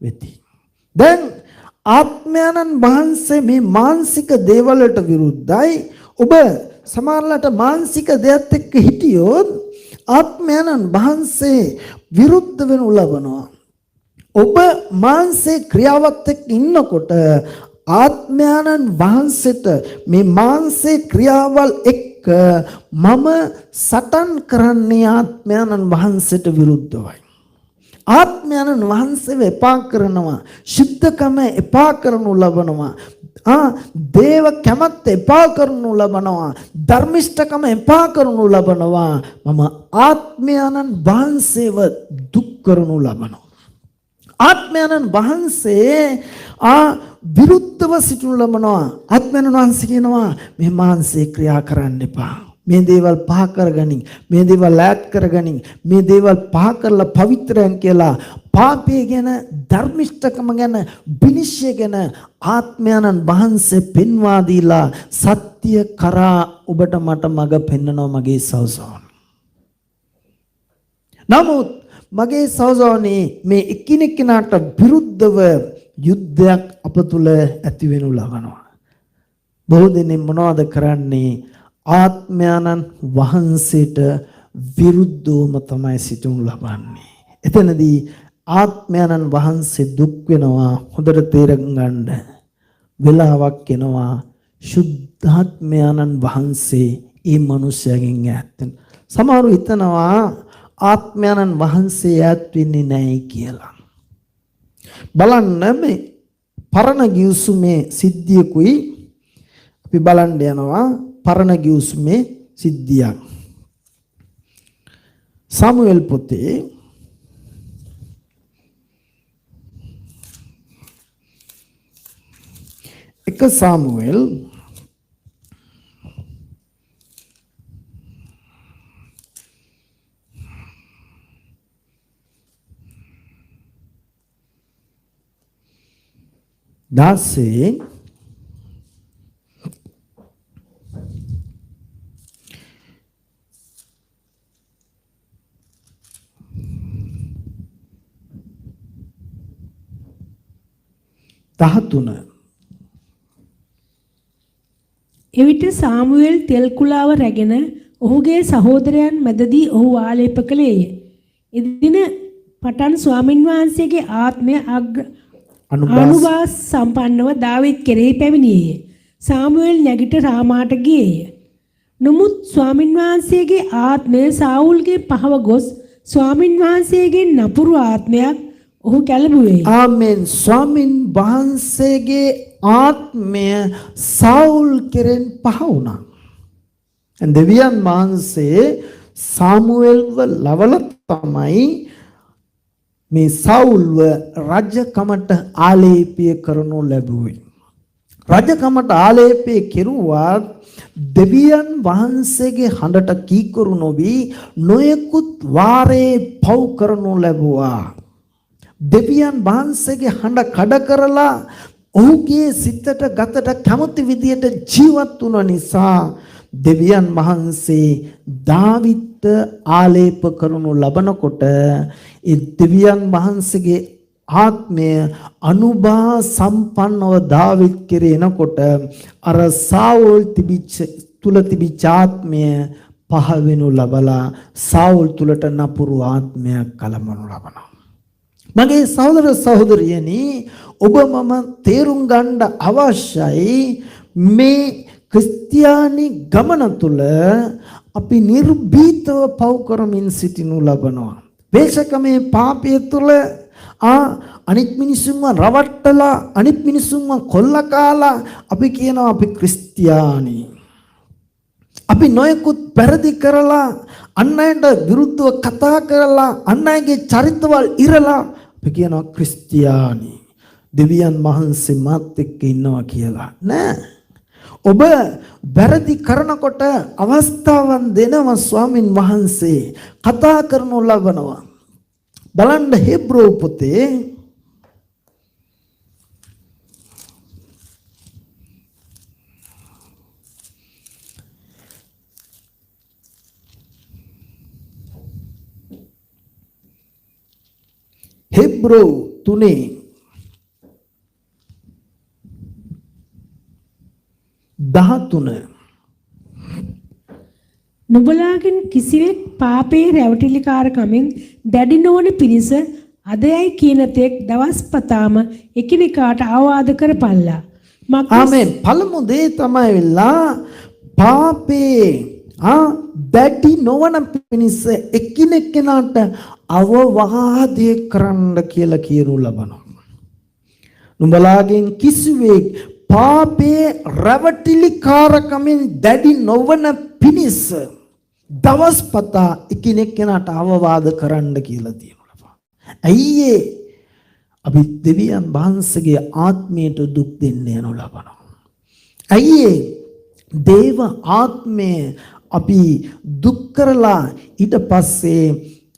වෙති. දැන් ආත්මයන්න් වහන්සේ මේ මානසික දේවල් වලට විරුද්ධයි. ඔබ සමහරලාට මානසික දෙයත් එක්ක හිටියොත් ආත්මයන්න් වහන්සේ විරුද්ධ වෙනු ලබනවා. ඔබ මාංශයේ ක්‍රියාවත් එක්ක ඉන්නකොට ආත්මයන්න් වහන්සේට මේ මාංශයේ ක්‍රියාවල් එක්ක මම සටන් කරන්නේ ආත්මයන්න් වහන්සේට විරුද්ධවයි. ආත්මයන්න් වහන්සේව එපා කරනවා, ශුද්ධකම එපා කරනු ලබනවා, දේව කැමැත්ත එපා කරනු ලබනවා, ධර්මිෂ්ඨකම එපා කරනු ලබනවා, මම ආත්මයන්න් වහන්සේව දුක් කරනු ලබනවා. ආත්මයන්න් වහන්සේ විරුද්ධව සිටිනු ලබනවා. ආත්මයන්න් වහන්සේ කියනවා මේ මාංශේ ක්‍රියා කරන්න එපා. මේ දේවල් පහ කරගනින්, මේ දේවල් ඈත් කරගනින්, මේ දේවල් පහ කරලා පවිත්‍රයන් කියලා පාපය ගැන, ධර්මිෂ්ඨකම ගැන, විනිශ්චය ගැන ආත්මයන්න් වහන්සේ පෙන්වා දීලා සත්‍ය කරා ඔබට මට මඟ පෙන්නනවා මගේ සහෝදරයන්. නමුත් මගේ සහෝදරනි, මේ එකිනෙකනාට විරුද්ධව යුද්ධයක් අප තුල ඇති වෙනු ලබනවා. බොහෝ දෙනෙක් මොනවද කරන්නේ? ආත්මයන්න් වහන්සේට විරුද්ධවම තමයි සිටිනු ලබන්නේ. එතනදී ආත්මයන්න් වහන්සේ දුක් වෙනවා. හොඳට තේරුම් ගන්න. වෙලාවක් එනවා ශුද්ධාත්මයන්න් වහන්සේ ඒ මනුස්සයාගෙන් ඈත් වෙනවා. සමහරු හිතනවා ආත්මයන්න් වහන්සේ ඈත් වෙන්නේ නැහැ කියලා. බලන්න මේ පරණ ගිවිසුමේ සිද්ධියකුයි අපි බලන්න යනවා. පරණ ගිවිසුමේ සිද්ධියක්. සාමුවෙල් පොතේ එක සාමුවෙල් 16 13. එවිට සාමුවෙල් තෙල් කුලාව රැගෙන ඔහුගේ සහෝදරයන් මැදදී ඔහු ආලේප කළේය. එදින පටන් ස්වාමින් වහන්සේගේ ආත්මය අනුභව සම්පන්නව දාවිත් කෙරෙහි පැමිණියේය. සාමුවෙල් නැගිට රාමාට ගියේය. නමුත් ස්වාමින් වහන්සේගේ ආත්මය සාවුල්ගේ පහව ගොස් ස්වාමින් වහන්සේගේ නපුරු ආත්මයක් ඔහු කැළඹුවේය. ආමෙන්. ස්වාමින් වහන්සේගේ ආත්මය සාවුල් කෙරෙන් පහ වුණා. දෙවියන් වහන්සේ සාමුවෙල්ව ලවලා තමයි මේ සාවුල්ව රජකමට ආලේපය කරනු ලැබුවේ. රජකමට ආලේපය කෙරුවා දෙවියන් වහන්සේගේ හඬට කීකරු නොවී නොයෙකුත් වාරේ පව් කරනු ලැබුවා. දෙවියන් වහන්සේගේ හඬ කඩ කරලා ඔහුගේ සිතට ගතට කැමති විදියට ජීවත් වුණ නිසා දෙවියන් වහන්සේ දාවිත්ට ආලේප කරනු ලබනකොට ඒ දෙවියන් වහන්සේගේ ආත්මය අනුභව සම්පන්නව දාවිත් කෙරේ එනකොට අර සාවුල් තිබිච්ච තුල තිබිච්ච ආත්මය පහ වෙනු ලබලා සාවුල් තුලට නපුරු ආත්මයක් කලඹනු ලබනවා. මගේ සහෝදර සහෝදරියනි, ඔබ මම තේරුම් ගන්න අවශ්‍යයි මේ ක්‍රිස්තියානි ගමන තුල අපි නිර්භීතව පව් කරමින් සිටිනු ලබනවා. වේශකමේ පාපය තුල අනිත් මිනිසුන්ව රවට්ටලා අනිත් මිනිසුන්ව කොල්ල කාලා අපි කියනවා අපි ක්‍රිස්තියානි. අපි නොයෙකුත් වැරදි කරලා අන් අයට විරුද්ධව කතා කරලා අන් අයගේ චරිතවල් ඉරලා අපි කියනවා ක්‍රිස්තියානි. දෙවියන් වහන්සේ මාත් එක්ක ඉන්නවා කියලා. නෑ. ඔබ වැරදි කරනකොට අවස්ථාවන් දෙනවා ස්වාමින් වහන්සේ කතා කරනු ලබනවා. බලන්න හෙබ්‍රෝ පොතේ හෙබ්‍රෝ 3:13. නුඹලාගෙන් කිසිවෙක් පාපේ රැවටිලිකාරකමින් දැඩි නොවන පිණිස අදයයි කියන තෙක් දවස් පතාම එකිනෙකාට අවවාද කරපල්ලා. ආමෙන්. පළමු දේ තමයි වෙලා පාපේ දැඩි නොවන පිණිස එකිනෙකනාට අවවාදය කරන්න කියලා කියනු ලබනවා. නුඹලාගෙන් කිසිවෙක් පාපේ රැවටිලිකාරකමින් දැඩි නොවන පිණිස දවස් පතා එකිනෙකනාට අවවාද කරන්න කියලා කියනවා. ඇයි ඒ? අපි දෙවියන් වහන්සේගේ ආත්මයට දුක් දෙන්න යනු ලබනවා. ඇයි ඒ? දේව ආත්මය අපි දුක් කරලා ඊට පස්සේ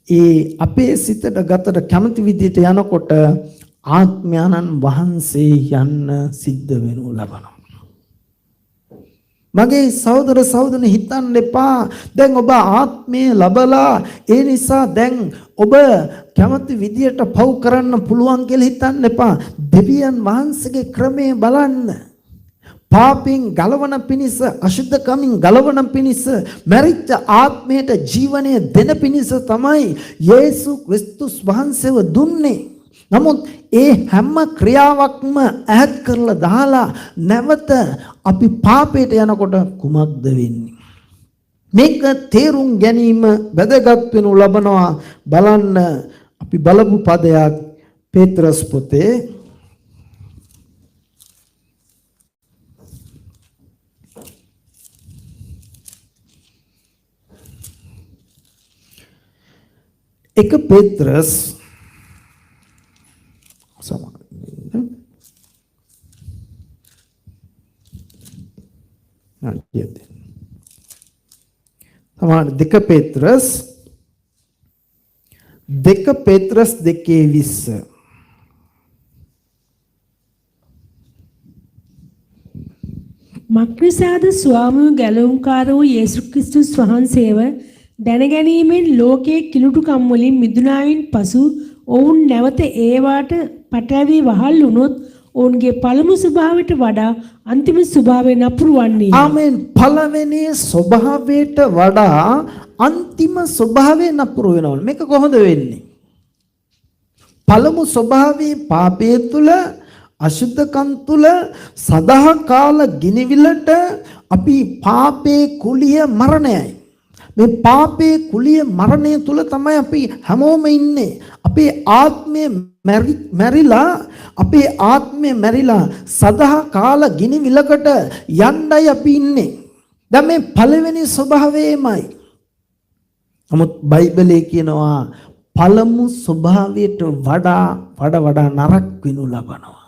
ඒ අපේ සිතට ගතට කැමති විදිහට යනකොට ආත්මයන්න් වහන්සේ යන්න සිද්ධ වෙනු ලබනවා. මගේ සහෝදර සහෝදරනි හිතන්න එපා දැන් ඔබ ආත්මය ලබලා ඒ නිසා දැන් ඔබ කැමති විදියට පව් කරන්න පුළුවන් කියලා හිතන්න එපා. දෙවියන් වහන්සේගේ ක්‍රමය බලන්න. පාපෙන් ගලවන පිණිස, අශුද්ධකමින් ගලවන පිණිස, මැරිච්ච ආත්මයට ජීවනය දෙන පිණිස තමයි යේසු ක්‍රිස්තුස් වහන්සේව දුන්නේ. නමුත් ඒ හැම ක්‍රියාවක්ම ඈත් කරලා දාලා නැවත අපි පාපයට යනකොට කුමක්ද වෙන්නේ? මේක තේරුම් ගැනීම වැදගත් වෙනු ලබනවා. බලන්න අපි බලපු පදයක් පේත්‍රස් පොතේ 1 පේත්‍රස් සමාන 2 පේත්‍රස් 2 පේත්‍රස් 2:20. මක්නිසාද ස්වාමී ගැලවුම්කාර වූ යේසුස් ක්‍රිස්තුස් වහන්සේව දැනගැනීමෙන් ලෝකයේ කිලුටුකම් වලින් මිදුණායින් පසු ඔවුන් නැවත ඒවාට පටලැවි වහල් වුණොත් ඔවුන්ගේ පළමු ස්වභාවයට වඩා අන්තිම ස්වභාවය නපුරු වන්නේ. ආමෙන්. පළවෙනි ස්වභාවයට වඩා අන්තිම ස්වභාවය නපුරු වෙනවා. මේක කොහොමද වෙන්නේ? පළමු ස්වභාවයේ පාපය තුල, අශුද්ධකම් තුල, සදාකාල ගිනිවිලට අපි පාපේ කුලිය මරණයයි. මේ පාපේ කුලිය මරණය තුල තමයි අපි හැමෝම ඉන්නේ. අපේ ආත්මය මැරිලා, අපේ ආත්මය මැරිලා සදාකාල ගිනිවිලකට යන්නයි අපි ඉන්නේ. දැන් මේ පළවෙනි ස්වභාවයමයි. නමුත් බයිබලයේ කියනවා පළමු ස්වභාවයට වඩා වඩා වඩා නරක වෙනු ලබනවා.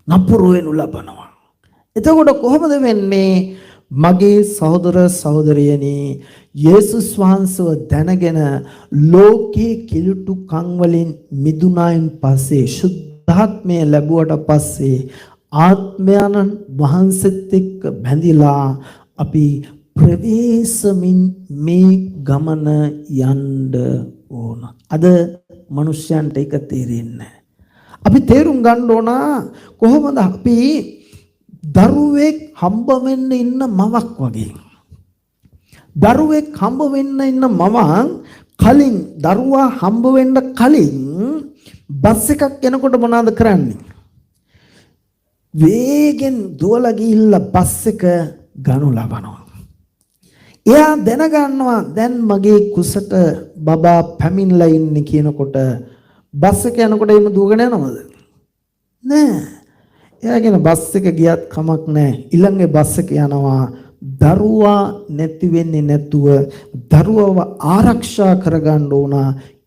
නපුරු වෙනු ලබනවා. එතකොට කොහොමද වෙන්නේ? මගේ සහෝදර සහෝදරියනි, යේසුස් වහන්සේව දැනගෙන ලෝකේ කිලුටු කන් වලින් මිදුනායින් පස්සේ, ශුද්ධාත්මය ලැබුවට පස්සේ, ආත්මයන්න් වහන්සේත් එක්ක බැඳිලා අපි ප්‍රවේශමින් මේ ගමන යන්න ඕන. අද මනුෂ්‍යයන්ට ඒක තේරෙන්නේ නැහැ. අපි තේරුම් ගන්න ඕන කොහොමද අපි දරුවෙක් හම්බ වෙන්න ඉන්න මවක් වගේ. දරුවෙක් හම්බ වෙන්න ඉන්න මවක් කලින්, දරුවා හම්බ වෙන්න කලින් බස් එකක් එනකොට මොනවද කරන්නේ? වේගෙන් දුවලා ගිහිල්ලා බස් එක ගනු ලබනවා. එයා දැනගන්නවා දැන් මගේ කුසට බබා පැමිණලා ඉන්නේ කියනකොට බස් එක යනකොට එහෙම දුවගෙන යනවද? නෑ. එයා කියන බස් එක ගියත් කමක් නෑ. ඊළඟ බස් එක යනවා. දරුවා නැති වෙන්නේ නැතුව දරුවව ආරක්ෂා කරගන්න ඕන.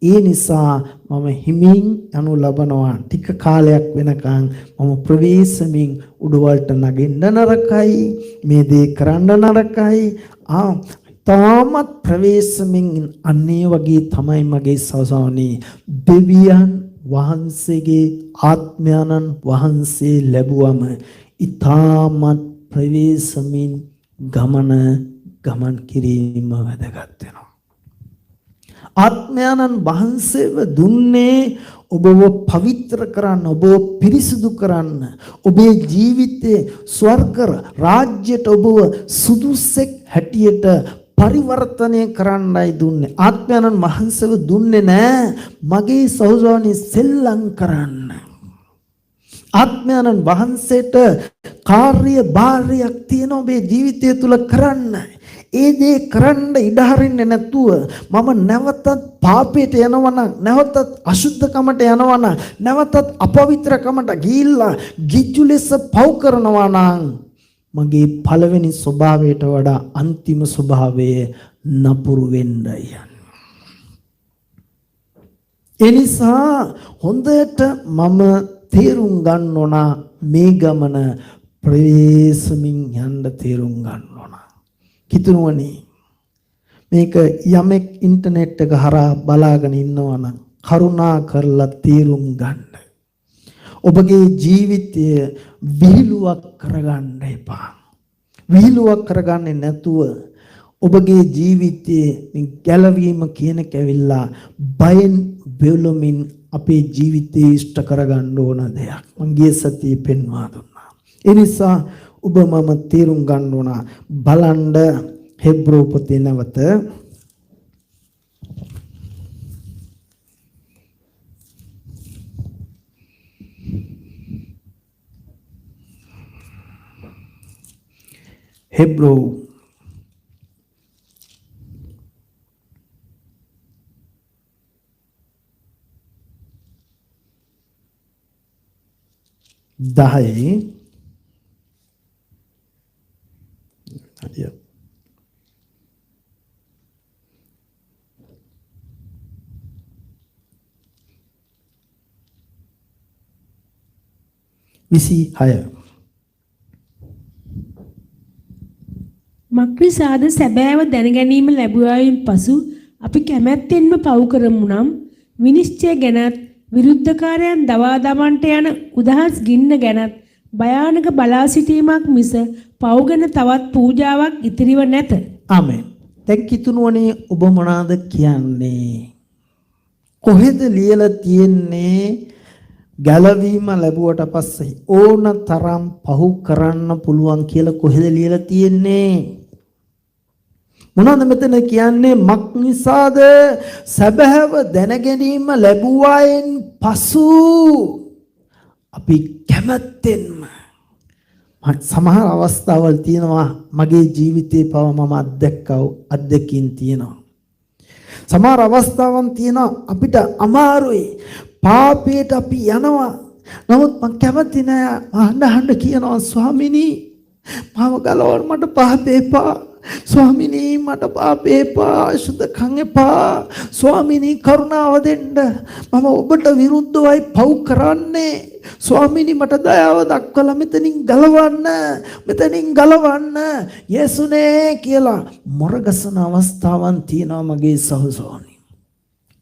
ඒ නිසා මම හිමින් යනු ලබනවා. ටික කාලයක් වෙනකන් මම ප්‍රවේශමින් උඩවලට නගින්න නරකයි. මේ දේ කරන්න නරකයි. තාමත් ප්‍රවේශමින් අන්නේ වගේ තමයි මගේ සවසවනේ දෙවියන් වහන්සේගේ ආත්මයන්න් වහන්සේ ලැබුවම ඊ타මත් ප්‍රවේශමින් ගමන ගමන් කිරීම වැදගත් වෙනවා. ආත්මයන්න් වහන්සේව දුන්නේ ඔබව පවිත්‍ර කරන්න, ඔබව පිරිසිදු කරන්න, ඔබේ ජීවිතයේ ස්වර්ග රාජ්‍යයට ඔබව සුදුස්සෙක් හැටියට පරිවර්තනය කරන්නයි දුන්නේ. ආත්මයන්න් වහන්සේව දුන්නේ නෑ මගේ සහෝදරනි සෙල්ලම් කරන්න. ආත්මයන්න් වහන්සේට කාර්ය භාරයක් තියෙන ඔබේ ජීවිතය තුල කරන්න. ඒ දේ කරන්න ඉඩ හරින්නේ නැතුව මම නැවතත් පාපයට යනවා නම්, නැවතත් අශුද්ධකමට යනවා නම්, නැවතත් අපවිත්‍රකමට ගිහිල්ලා ගිජු ලෙස පව් කරනවා නම් මගේ පළවෙනි ස්වභාවයට වඩා අන්තිම ස්වභාවය නපුරු වෙන්නයි යන්නේ. ඒ නිසා හොඳට මම තේරුම් ගන්න ඕන මේ ගමන ප්‍රවේශමින් යන්න තේරුම් ගන්න ඕන. කිතුනුවනේ මේක යමෙක් ඉන්ටර්නෙට් එක හරහා බලාගෙන ඉන්නවා නම් කරුණා කරලා තේරුම් ගන්න. ඔබගේ ජීවිතය විහිළුවක් කරගන්න එපා. විහිළුවක් කරගන්නේ නැතුව ඔබගේ ජීවිතයේ මේ ගැලවීම කියන කැවිල්ලා බයෙන් වෙලමින් අපේ ජීවිතේ ඉෂ්ට කරගන්න ඕන දෙයක්. මං ගිය සතියේ පෙන්වා දුන්නා. ඒ නිසා ඔබ මම තේරුම් ගන්න ඕන. බලන්න හෙබ්‍රෝ පොතේ නැවත හෙබ්‍රෝ 10 හරිය 26. මක්නිසාද සැබෑව දැනගැනීම ලැබුවායින් පසු අපි කැමැත්තෙන්ම පව් කරමු නම් විනිශ්චය ගැනත් විරුද්ධකාරයන් දවා දමන්ට යන උදහස් ගින්න ගැනත් භයානක බලා සිටීමක් මිස පව් ගැන තවත් පූජාවක් ඉතිරිව නැත. ආමෙන්. දැන් කිතුනුවනේ ඔබ මොනවාද කියන්නේ? කොහෙද ලියලා තියෙන්නේ ගැලවීම ලැබුවට පස්සේ ඕන තරම් පහු කරන්න පුළුවන් කියලා කොහෙද ලියලා තියෙන්නේ? මොනවද මෙතන කියන්නේ? මක් නිසාද සැබෑව දැනගැනීම ලැබුවායින් පසු අපි කැමැත්තෙන්ම, සමහර අවස්ථාවල් තියෙනවා මගේ ජීවිතේ පව මම අත්දැක්කව අත්දැකීම් තියෙනවා. සමහර අවස්ථාවන් තියෙනවා අපිට අමාරුයි, පාපයට අපි යනවා. නමුත් මං කැමති නෑ. අහන්න අහන්න කියනවා, ස්වාමිනී, මාව ගලවන්න, මට පාප එපා. ස්වාමිනී, මට පාප එපා, අශුද්ධකම් එපා. ස්වාමිනී, කරුණාව දෙන්න. මම ඔබට විරුද්ධවයි පව් කරන්නේ. ස්වාමිනී, මට දයාව දක්වලා මෙතනින් ගලවන්න, මෙතනින් ගලවන්න යේසුනේ කියලා මොරගසන අවස්ථාවන් තියෙනවා මගේ සහෝදරනි.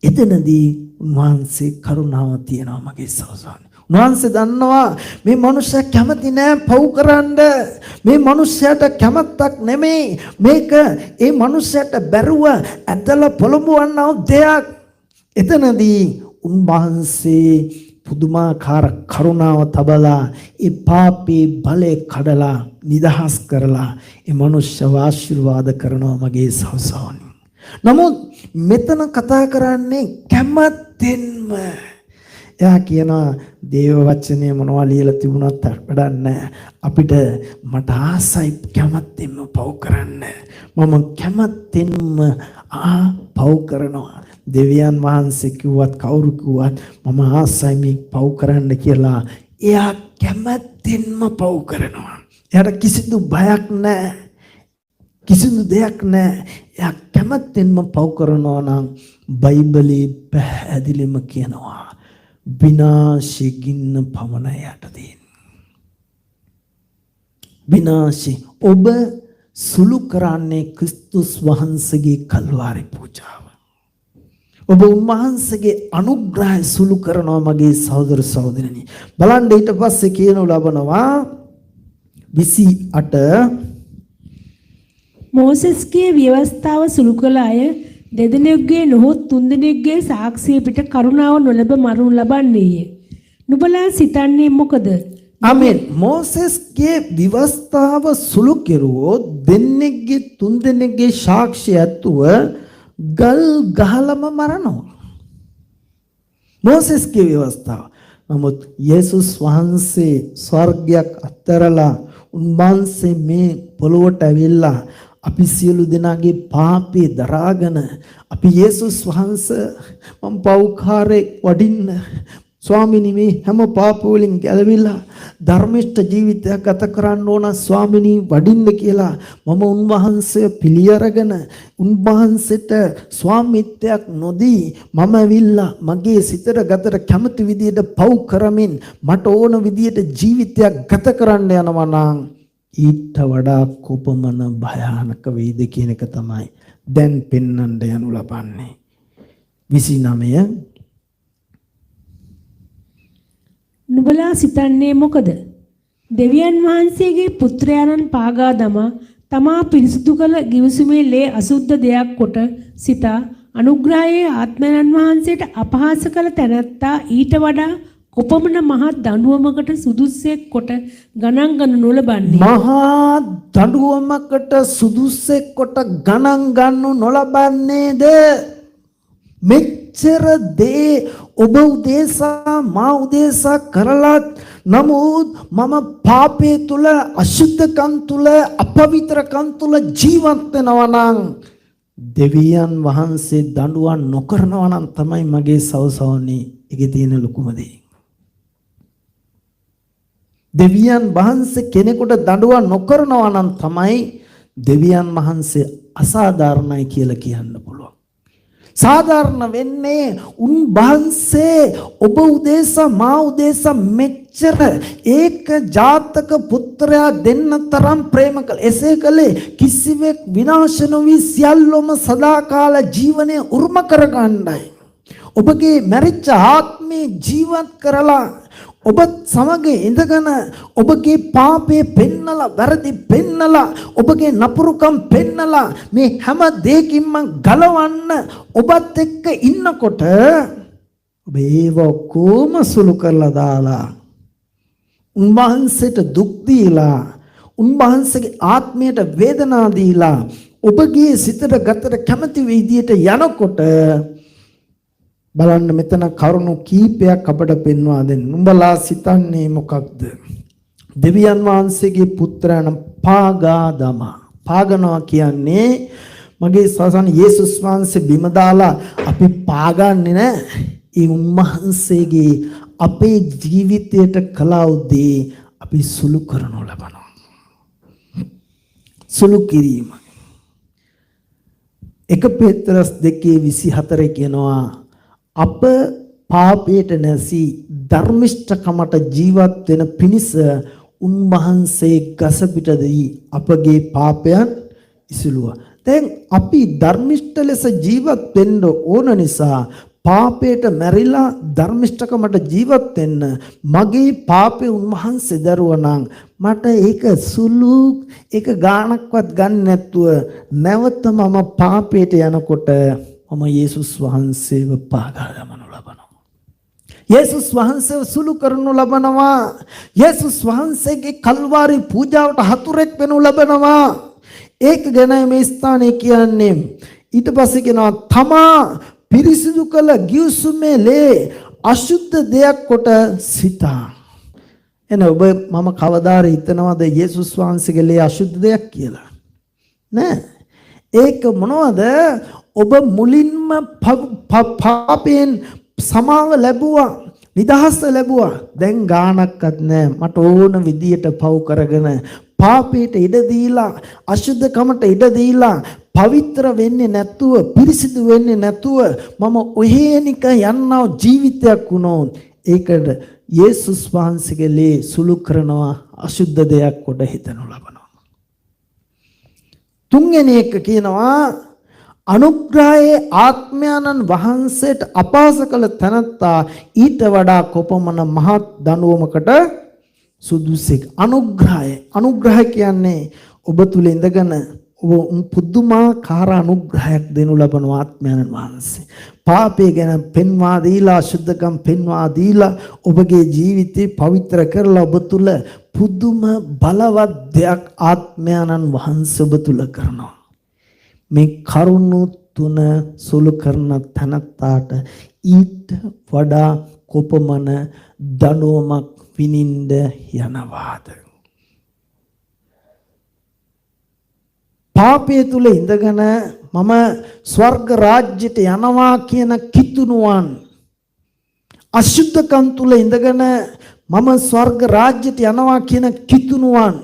එතනදී උන්වහන්සේ කරුණාව තියෙනවා මගේ සහෝදරනි. උන්වහන්සේ දන්නවා මේ මනුස්සයා කැමති නෑ පව් කරන්න. මේ මනුස්සයාට කැමැත්තක් නෙමෙයි. මේක ඒ මනුස්සයාට බැරුව ඇදලා පොළඹවන්නව දෙයක්. එතනදී උන්වහන්සේ පුදුමාකාර කරුණාව තබලා ඒ පාපේ බලය කඩලා නිදහස් කරලා ඒ මනුෂ්‍යව ආශිර්වාද කරනවා මගේ සහෝදරනි. නමුත් මෙතන කතා කරන්නේ කැමැත්තෙන්ම. එයා කියනවා දේව වචනය මොනවා ලියලා තිබුණත් වැඩක් නැහැ. අපිට මට ආසයි කැමැත්තෙන්ම පව් කරන්න. මම කැමැත්තෙන්ම පව් කරනවා. දෙවියන් වහන්සේ කිව්වත් කවුරු කිව්වත් මම ආසයි මේ පව් කරන්න කියලා එයා කැමැත්තෙන්ම පව් කරනවා. එයාට කිසිදු බයක් නැහැ. කිසිදු දෙයක් නැහැ. එයා කැමැත්තෙන්ම පව් කරනවා නම් බයිබලයේ පැහැදිලිම කියනවා විනාශي ගින්න පමණයි යට තියෙන්නේ. විනාශي. ඔබ සුළු කරන්නේ ක්‍රිස්තුස් වහන්සේගේ කල්වාරි පූජාව. ඔබ උන්වහන්සේගේ අනුග්‍රහය සුළු කරනවා මගේ සහෝදර සහෝදරනි. බලන්න ඊට පස්සේ කියනු ලබනවා 28. මෝසෙස්ගේ ව්‍යවස්ථාව සුළු කළ අය දෙදෙනෙකුගේ නොහොත් තුන්දෙනෙකුගේ සාක්ෂිය පිට කරුණාව නොලැබ මරණු ලබන්නේය. නුඹලා සිතන්නේ මොකද? ආමෙන්. මෝසෙස්ගේ ව්‍යවස්ථාව සුළු කෙරුවොත් දෙන්නෙක්ගේ තුන්දෙනෙක්ගේ සාක්ෂි ඇතුව ගල් ගහලම මරනවා. මෝසෙස්ගේ ව්‍යවස්ථාව. නමුත් යේසුස් වහන්සේ ස්වර්ගයක් අත්හැරලා උන්වහන්සේ මේ පොළොවට ඇවිල්ලා අපි සියලු දෙනාගේ පාපේ දරාගෙන, අපි යේසුස් වහන්සේ, මම පව්කාරයෙක්, වඩින්න ස්වාමිනී, මේ හැම පාප වලින් ගැලවිලා ධර්මිෂ්ඨ ජීවිතයක් ගත කරන්න ඕන ස්වාමිනී, වඩින්න කියලා මම උන්වහන්සේ පිළි අරගෙන උන්වහන්සේට ස්වාමිත්වයක් නොදී මම ඇවිල්ලා මගේ සිතට ගතට කැමති විදියට පව් කරමින් මට ඕන විදියට ජීවිතයක් ගත කරන්න යනවා නම් ඊට වඩා කොපමණ භයානක වෙයිද කියන එක තමයි දැන් පෙන්වන්න යනු ලබන්නේ. 29. නුඹලා සිතන්නේ මොකද? දෙවියන් වහන්සේගේ පුත්‍රයාණන් පාගා දමා තමා පිරිසුදු කළ ගිවිසුමේ ලේ අසුද්ධ දෙයක් කොට සිතා අනුග්‍රහයේ ආත්මයන් වහන්සේට අපහාස කළ තැනැත්තා ඊට වඩා කොපමණ මහත් දඬුවමකට සුදුස්සෙක් කොට ගණන් ගනු නොලබන්නේ? මහා දඬුවමකට සුදුස්සෙක් කොට ගණන් ගන්නු නොලබන්නේද? මෙච්චර දේ ඔබ උදෙසා මා උදෙසා කරලත්, නමුත් මම පාපේ තුල, අශුද්ධකම් තුල, අපවිත්‍රකම් තුල ජීවත් වෙනවා නම්, දෙවියන් වහන්සේ දඬුවම් නොකරනවා නම් තමයි මගේ සවසවන්නේ ඒකේ තියෙන ලොකුම දේ. දෙවියන් වහන්සේ කෙනෙකුට දඬුවම් නොකරනවා නම් තමයි දෙවියන් වහන්සේ අසාධාරණයි කියලා කියන්න පුළුවන්. සාධාරණ වෙන්නේ උන්වහන්සේ ඔබ උදෙසා මා උදෙසා මෙච්චර ඒක ජාතක පුත්‍රයා දෙන්න තරම් ප්‍රේම කළ. එසේ කළේ කිසිවෙක් විනාශ නොවි සියල්ලොම සදාකාල ජීවනය උරුම කරගන්නයි. ඔබගේ මැරිච්ච ආත්මේ ජීවත් කරලා ඔබත් සමග ඉඳගෙන ඔබගේ පාපය පෙන්නලා, වැරදි පෙන්නලා, ඔබගේ නපුරුකම් පෙන්නලා මේ හැම දෙයකින්ම ගලවන්න ඔබත් එක්ක ඉන්නකොට ඔබ ඒව ඔක්කොම සුළු කරලා දාලා උන්වහන්සේට දුක් දීලා, උන්වහන්සේගේ ආත්මයට වේදනා දීලා ඔබගේ සිතට ගතට කැමති විදියට යනකොට බලන්න මෙතන කරුණු කීපයක් අපට පෙන්වා දෙන්න. උඹලා සිතන්නේ මොකක්ද? දෙවියන් වහන්සේගේ පුත්‍රයාණන් පාගා දමා. පාගනවා කියන්නේ මගේ සසන යේසුස් වහන්සේ බිම දාලා අපි පාගන්නේ නෑ. ඒ උන්වහන්සේගේ අපේ ජීවිතයට කළා වූ දේ අපි සුළු කරනු ලබනවා. සුළු කිරීම. 1 පෙත්‍රස් 2:24 කියනවා, අප පාපයට නැසී ධර්මිෂ්ඨකමට ජීවත් වෙන පිණිස උන්වහන්සේ ගස පිටදී අපගේ පාපයන් ඉසිලුවා. දැන් අපි ධර්මිෂ්ඨ ලෙස ජීවත් වෙන්න ඕන නිසා පාපයට මැරිලා ධර්මිෂ්ඨකමට ජීවත් වෙන්න මගේ පාපේ උන්වහන්සේ දරුවා නම් මට ඒක සුළු ඒක ගාණක්වත් ගන්න නැතුව නැවත මම පාපයට යනකොට මම යේසුස් වහන්සේව පාගා දමනු ලබනවා. යේසුස් වහන්සේව සුළු කරනු ලබනවා. යේසුස් වහන්සේගේ කල්වාරි පූජාවට හතුරෙක් වෙනු ලබනවා. ඒක ගැන මේ ස්ථානයේ කියන්නේ. ඊට පස්සේ කියනවා තමා පිරිසිදු කළ ගිවිසුමේ ලේ අශුද්ධ දෙයක් කොට සිතා. එන ඔබ මම කවදා හරි හිතනවද යේසුස් වහන්සේගේ ලේ අශුද්ධ දෙයක් කියලා? නෑ. ඒක මොනවද? ඔබ මුලින්ම පාපයෙන් සමාව ලැබුවා, නිදහස ලැබුවා. දැන් ගාණක්වත් නෑ. මට ඕන විදියට පව් කරගෙන පාපයට ඉඩ දීලා, අශුද්ධකමට ඉඩ දීලා, පවිත්‍ර වෙන්නේ නැතුව, පිරිසිදු වෙන්නේ නැතුව මම ඔහේ නික යන්නව ජීවිතයක් වුණොත් ඒකට යේසුස් වහන්සේගේ ලේ සුළු කරනවා, අශුද්ධ දෙයක් කොට හිතනු ලබනවා. තුන්වෙනි එක කියනවා අනුග්‍රහයේ ආත්මයාණන් වහන්සේට අපහාස කළ තැනැත්තා ඊට වඩා කොපමණ මහත් දඬුවමකට සුදුසෙක්. අනුග්‍රහය, අනුග්‍රහය කියන්නේ ඔබ තුල ඉඳගෙන ඔබ පුදුමාකාර අනුග්‍රහයක් දෙනු ලබන ආත්මයන්න් වහන්සේ. පාපය ගැන පෙන්වා දීලා, අශුද්ධකම් පෙන්වා දීලා, ඔබගේ ජීවිතේ පවිත්‍ර කරලා ඔබ තුල පුදුම බලවත් දෙයක් ආත්මයන්න් වහන්සේ ඔබ තුල කරනවා. මේ කරුණු තුන සුළු කරන තැනැත්තාට ඊට වඩා කොපමණ දඬුවමක් විඳින්න යනවාද? පාපය තුල ඉඳගෙන මම ස්වර්ග රාජ්‍යයට යනවා කියන කිතුණුවන්, අශුද්ධකම් තුල ඉඳගෙන මම ස්වර්ග රාජ්‍යයට යනවා කියන කිතුණුවන්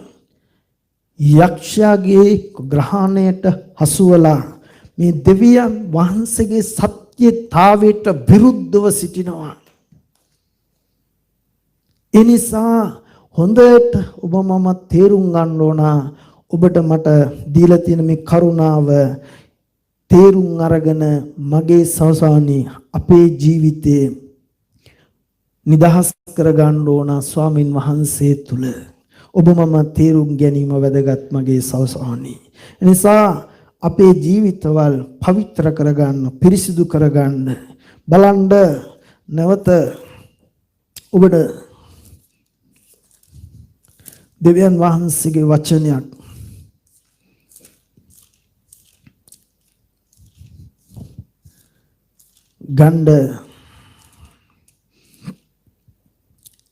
යක්ෂයාගේ ග්‍රහණයට හසුවලා මේ දෙවියන් වහන්සේගේ සත්‍යතාවයට විරුද්ධව සිටිනවා. ඒ නිසා හොඳට ඔබ මම තේරුම් ගන්න ඕන, ඔබට මට දීලා තියෙන මේ කරුණාව තේරුම් අරගෙන මගේ සවසානි අපේ ජීවිතේ නිදහස් කරගන්න ඕන ස්වාමින් වහන්සේ තුල. ඔබ මම තේරුම් ගැනීම වැදගත් මගේ සවසානි. එනිසා අපේ ජීවිතවල් පවිත්‍ර කරගන්න, පිරිසිදු කරගන්න බලන්න. නැවත ඔබට දෙවියන් වහන්සේගේ වචනයක් ගණ්ඩ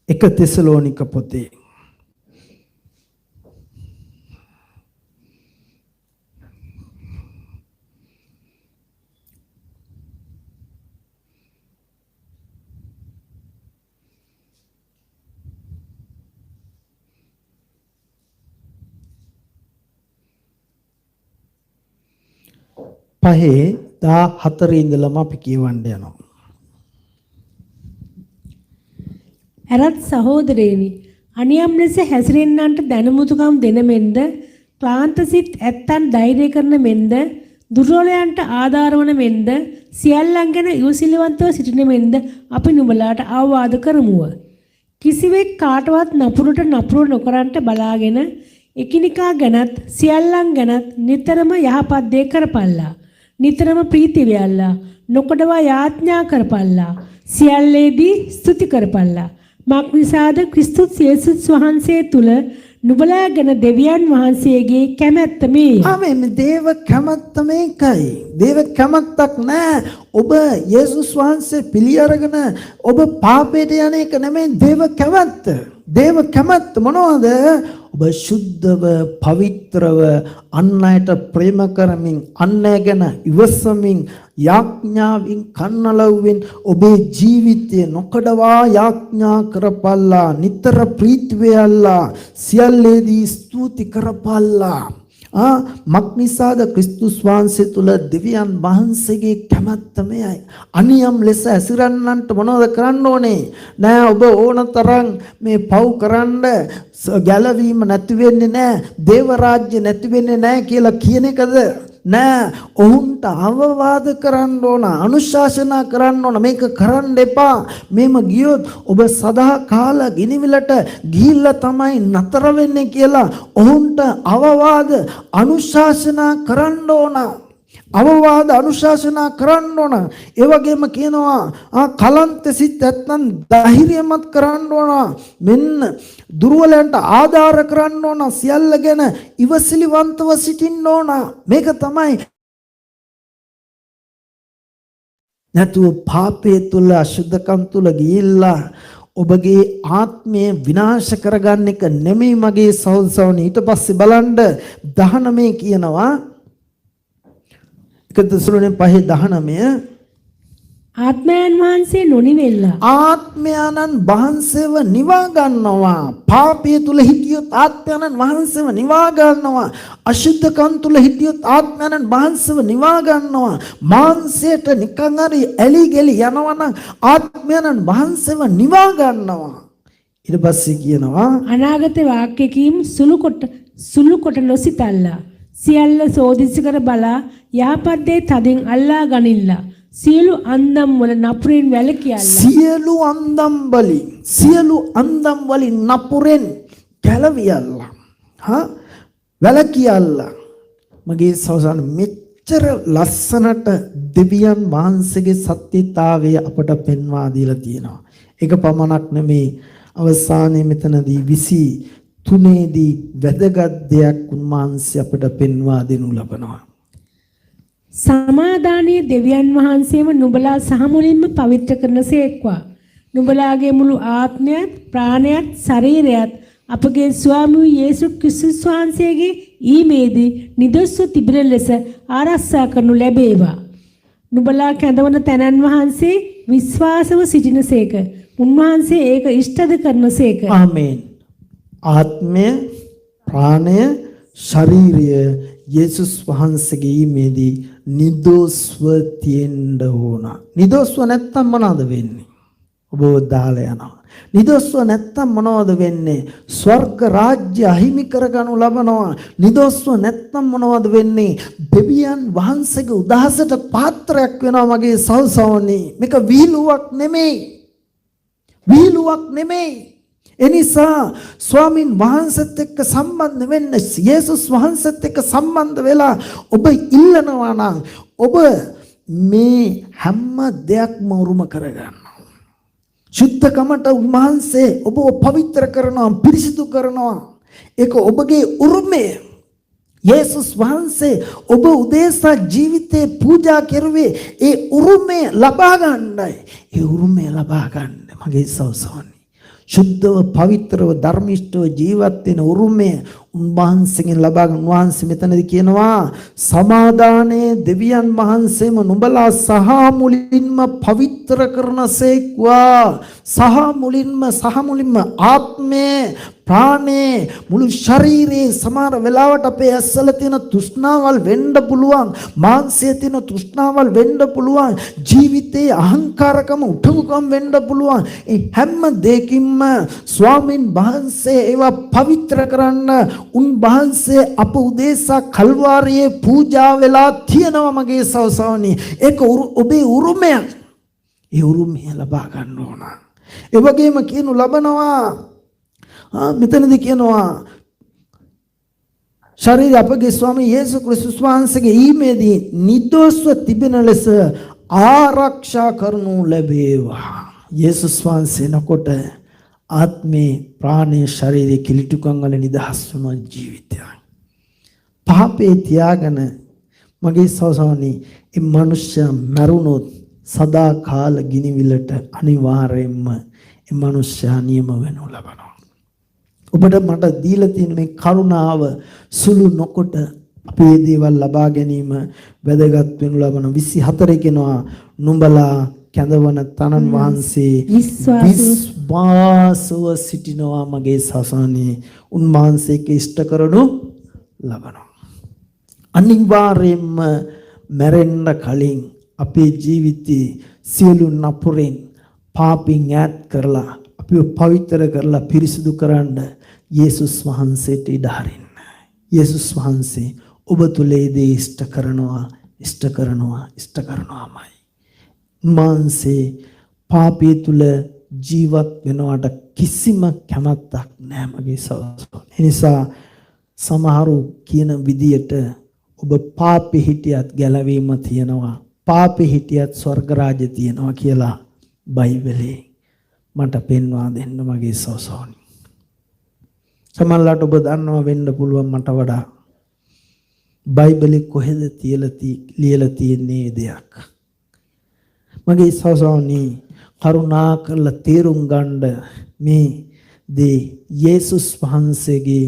1 තෙසලෝනික පොතේ 5:14 ඉඳලම අපි කියවන්න යනවා. ඇරත් සහෝදරේනි, අනියම් ලෙස හැසිරෙන්නන්ට දැනුමුතුකම් දෙන මෙන්ද, ක්ලාන්ත සිත් ඇත්තන් ධෛර්ය කරන මෙන්ද, දුර්වලයන්ට ආධාර වන මෙන්ද, සියල්ලන් ගැන ඉවසිලිවන්තව සිටින මෙන්ද අපි නුඹලාට අවවාද කරමුව. කිසිවෙක් කාටවත් නපුරට නපුර නොකරන්ට බලාගෙන එකිනෙකා ගැනත් සියල්ලන් ගැනත් නිතරම යහපත් දේ කරපල්ලා. නිතරම ප්‍රීති වෙයල්ලා. නොකඩවා යාඥා කරපල්ලා. සියල්ලේදී ස්තුති කරපල්ලා. මක් නිසාද ක්‍රිස්තුස් යේසුස් වහන්සේ තුල නුඹලා ගැන දෙවියන් වහන්සේගේ කැමැත්ත මේය. ආමෙන්. දේව කැමැත්ත මේකයි. දේව කැමැත්තක් නෑ. ඔබ යේසුස් වහන්සේ පිළි අරගෙන ඔබ පාපයට යන එක නෙමෙයි දේව කැමැත්ත. දේව කැමැත්ත මොනවද? ඔබ ශුද්ධව, පවිත්‍රව, අන් අයට ප්‍රේම කරමින්, අන් අය ගැන ඉවසමින්, යාඥාවෙන්, කන්නලව්වෙන් ඔබේ ජීවිතය නොකඩවා යාඥා කරපල්ලා, නිතර ප්‍රීති වෙයල්ලා, සියල්ලේදී ස්තුති කරපල්ලා. මක් නිසාද ක්‍රිස්තුස් වහන්සේ තුල දෙවියන් වහන්සේගේ කැමැත්ත මෙයයි. අනියම් ලෙස ඇසිරන්නන්ට මොනවද කරන්න ඕනේ? නෑ, ඔබ ඕන තරම් මේ පව් කරන්න ගැලවීම නැති වෙන්නේ නෑ, දේව රාජ්‍ය නැති වෙන්නේ නෑ කියලා කියන එකද? නෑ, ඔවුන්ට අවවාද කරන්න ඕන, අනුශාසනා කරන්න ඕන. මේක කරන්න එපා, මෙහෙම ගියොත් ඔබ සදා කාල ගිනිවිලට ගිහිල්ලා තමයි නතර වෙන්නේ කියලා ඔවුන්ට අවවාද අනුශාසනා කරන්න ඕන. අවවාද අනුශාසනා කරන්න ඕන. ඒ වගේම කියනවා, කලන්ත සිත් නැත්නම් ධෛර්යමත් කරන්න ඕන. මෙන්න දුර්වලයන්ට ආධාර කරන්න ඕන. සියල්ල ගැන ඉවසිලිවන්තව සිටින්න ඕන. මේක තමයි. නැතුව පාපයේ තුල, අශුද්ධකම් තුල ගිහිල්ලා ඔබගේ ආත්මය විනාශ කරගන්න එක නෙමෙයි මගේ සහෝදරවනි. ඊට පස්සේ බලන්න 19 කියනවා, 1 තෙසලොනික 5:19. ආත්මයන් වහන්සේ නොනිවෙල්ලා. ආත්මයාණන් වහන්සේව නිවා ගන්නවා. පාපය තුල හිටියොත් ආත්මයාණන් වහන්සේව නිවා ගන්නවා. අශුද්ධකම් තුල හිටියොත් ආත්මයාණන් වහන්සේව නිවා ගන්නවා. මාංශයට නිකන් හරි ඇලි ගලි යනවා නම් ආත්මයාණන් වහන්සේව නිවා ගන්නවා. ඊට පස්සේ කියනවා, අනාගත වාක්‍යකින් සුළු කොට නොසිතල්ලා. සියල්ල සෝදිසි කර බලා යහපත් දේ තදින් අල්ලා ගනිල්ලා. සියලු අන්දම් වල නපුරෙන් වැළකියල්ලා. සියලු අන්දම් වලින් නපුරෙන් ගැලවියල්ලා. හා, වැළකියල්ලා. මගේ සහෝදරන්, මෙච්චර ලස්සනට දෙවියන් වහන්සේගේ සත්‍යතාවය අපට පෙන්වා දීලා තියෙනවා. ඒක පමණක් නෙමේ, අවසානයේ මෙතනදී 23 දී වැදගත් දෙයක් උන්වහන්සේ අපට පෙන්වා දෙනු ලබනවා. සමාදානයේ දෙවියන් වහන්සේම නුඹලා සහ මුලින්ම පවිත්‍ර කරන සේක්වා. නුඹලාගේ මුළු ආත්මයත්, ප්‍රාණයත්, ශරීරයත් අපගේ ස්වාමී වූ යේසුස් ක්‍රිස්තුස් වහන්සේගේ ඊමේදී නිදොස්ව තිබෙන ලෙස ආරක්ෂා කරනු ලැබේවා. නුඹලා කැඳවන තැනන් වහන්සේ විශ්වාසව සිටිනසේක. උන්වහන්සේ ඒක ඉෂ්ටද කරනසේක. ආමේන්. ආත්මය, ප්‍රාණය, ශරීරය යේසුස් වහන්සේගේ ඊමේදී නිදොස්ව තියෙන්න ඕන. නිදොස්ව නැත්තම් මොනවද වෙන්නේ? ඔබව දාලා යනවා. නිදොස්ව නැත්තම් මොනවද වෙන්නේ? ස්වර්ග රාජ්‍ය අහිමි කරගනු ලබනවා. නිදොස්ව නැත්තම් මොනවද වෙන්නේ? දෙවියන් වහන්සේගේ උදහසට පාත්‍රයක් වෙනවා මගේ සහෝදරවනි. මේක විහිළුවක් නෙමෙයි. විහිළුවක් නෙමෙයි. එනිසා ස්වාමින් වහන්සේත් එක්ක සම්බන්ධ වෙන්න, යේසුස් වහන්සේත් එක්ක සම්බන්ධ වෙලා ඔබ ඉල්ලනවා නම් ඔබ මේ හැම දෙයක්ම උරුම කරගන්නවා. ශුද්ධකමට උන්වහන්සේ ඔබව පවිත්‍ර කරනවා, පිරිසිදු කරනවා. ඒක ඔබගේ උරුමය. යේසුස් වහන්සේ ඔබ උදෙසා ජීවිතේ පූජා කෙරුවේ ඒ උරුමය ලබා ගන්නයි. ඒ උරුමය ලබා ගන්න මගේ සහෝදරනි. ශුද්ධව, පවිත්‍රව, ධර්මිෂ්ඨව ජීවත් වෙන උරුමය උන්වහන්සේගෙන් ලබා ගන්න. උන්වහන්සේ මෙතනදී කියනවා, සමාදානයේ දෙවියන් වහන්සේම නුඹලා සහ මුලින්ම පවිත්‍ර කරනසේක්වා. සහ මුලින්ම ආත්මය, ප්‍රාණය, මුළු ශරීරයේ. සමහර වෙලාවට අපේ ඇස්වල තියෙන තෘෂ්ණාවල් වෙන්න පුළුවන්, මාංශයේ තියෙන තෘෂ්ණාවල් වෙන්න පුළුවන්, ජීවිතයේ අහංකාරකම, උටුකම් වෙන්න පුළුවන්. ඒ හැම දෙයකින්ම ස්වාමින් වහන්සේ ඒවා පවිත්‍ර කරන්න උන්වහන්සේ අප උදෙසා කල්වාරියේ පූජා වෙලා තියෙනවා මගේ සහෝදරනි. ඒක ඔබේ උරුමයක්. ඒ උරුමය ලබා ගන්න ඕන. ඒ වගේම කියනු ලබනවා, මෙතනදී කියනවා ශරීරය අපගේ ස්වාමී යේසුස් ක්‍රිස්තුස් වහන්සේගේ ඊමේදී නිදොස්ව තිබෙන ලෙස ආරක්ෂා කරනු ලැබේවා. යේසුස් වහන්සේ එනකොට ආත්මේ, ප්‍රාණයේ, ශරීරයේ කිලිටුකම් වල නිදහස් වුණ ජීවිතයක්. පාපේ තියාගෙන මගේ සවසවනි, ඒ මනුෂ්‍යයා මැරුණොත් සදා කාල ගිනිවිලට අනිවාර්යයෙන්ම ඒ මනුෂ්‍යයා නියම වෙනු ලබනවා. ඔබට මට දීලා තියෙන මේ කරුණාව සුළු නොකොට අපි මේ දේවල් ලබා ගැනීම වැදගත් වෙනු ලබන. 24 කියනවා, නුඹලා කැඳවන තනන් වහන්සේ විශ්වාසව සිටිනවා. මගේ සසනේ, උන්වහන්සේක ඉෂ්ට කරනු ලබනවා. අනිවාර්යයෙන්ම මැරෙන්න කලින් අපේ ජීවිතේ සියලු නපුරෙන්, පාපින් ඈත් කරලා, අපිව පවිත්‍ර කරලා පිරිසිදු කරන්න යේසුස් වහන්සේට ඉඩ හරින්න. යේසුස් වහන්සේ ඔබ තුල ඒ දේ ඉෂ්ට කරනවා, ඉෂ්ට කරනවා, ඉෂ්ට කරනවාමයි. උන්වහන්සේ පාපී තුල ජීවත් වෙනවට කිසිම කැමැත්තක් නෑ මගේ සහෝදරයෝ. ඒ නිසා සමහරු කියන විදියට ඔබ පාපේ හිටියත් ගැලවීම තියෙනවා, පාපේ හිටියත් ස්වර්ග රාජ්‍ය තියෙනවා කියලා බයිබලේ මට පෙන්වා දෙන්න මගේ සහෝදරයනි. සමහරවිට ඔබ දන්නවා වෙන්න පුළුවන් මට වඩා, බයිබලේ කොහෙද තියලා ලියලා තියෙන්නේ දෙයක්. මගේ සහෝදරනි, කරුණා කරලා තේරුම් ගන්න මේ දේ. යේසුස් වහන්සේගේ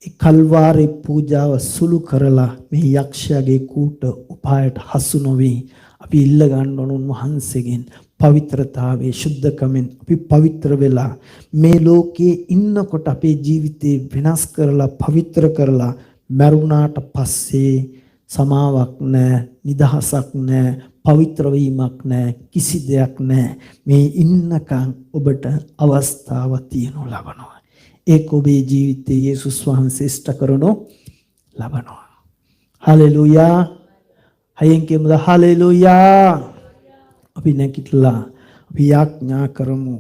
ඒ කල්වාරේ පූජාව සුළු කරලා මේ යක්ෂයාගේ කූට උපායට හසු නොවී අපි ඉල්ල ගන්න ඕන උන්වහන්සේගෙන් පවිත්‍රතාවයේ, ශුද්ධකමෙන් අපි පවිත්‍ර වෙලා මේ ලෝකයේ ඉන්නකොට අපේ ජීවිතේ වෙනස් කරලා, පවිත්‍ර කරලා, මැරුණාට පස්සේ සමාවක් නෑ, නිදහසක් නෑ, පවිත්‍ර වීමක් නෑ, කිසි දෙයක් නෑ. මේ ඉන්නකන් ඔබට අවස්ථාව තියෙනු ලබනවා. ඒක ඔබේ ජීවිතයේ යේසුස් වහන්සේ ඉෂ්ට කරනු ලබනවා. හලෙලූයා! හයෙන් කියමුද හලෙලූයා? අපි නැගිටලා අපි යාඥා කරමු.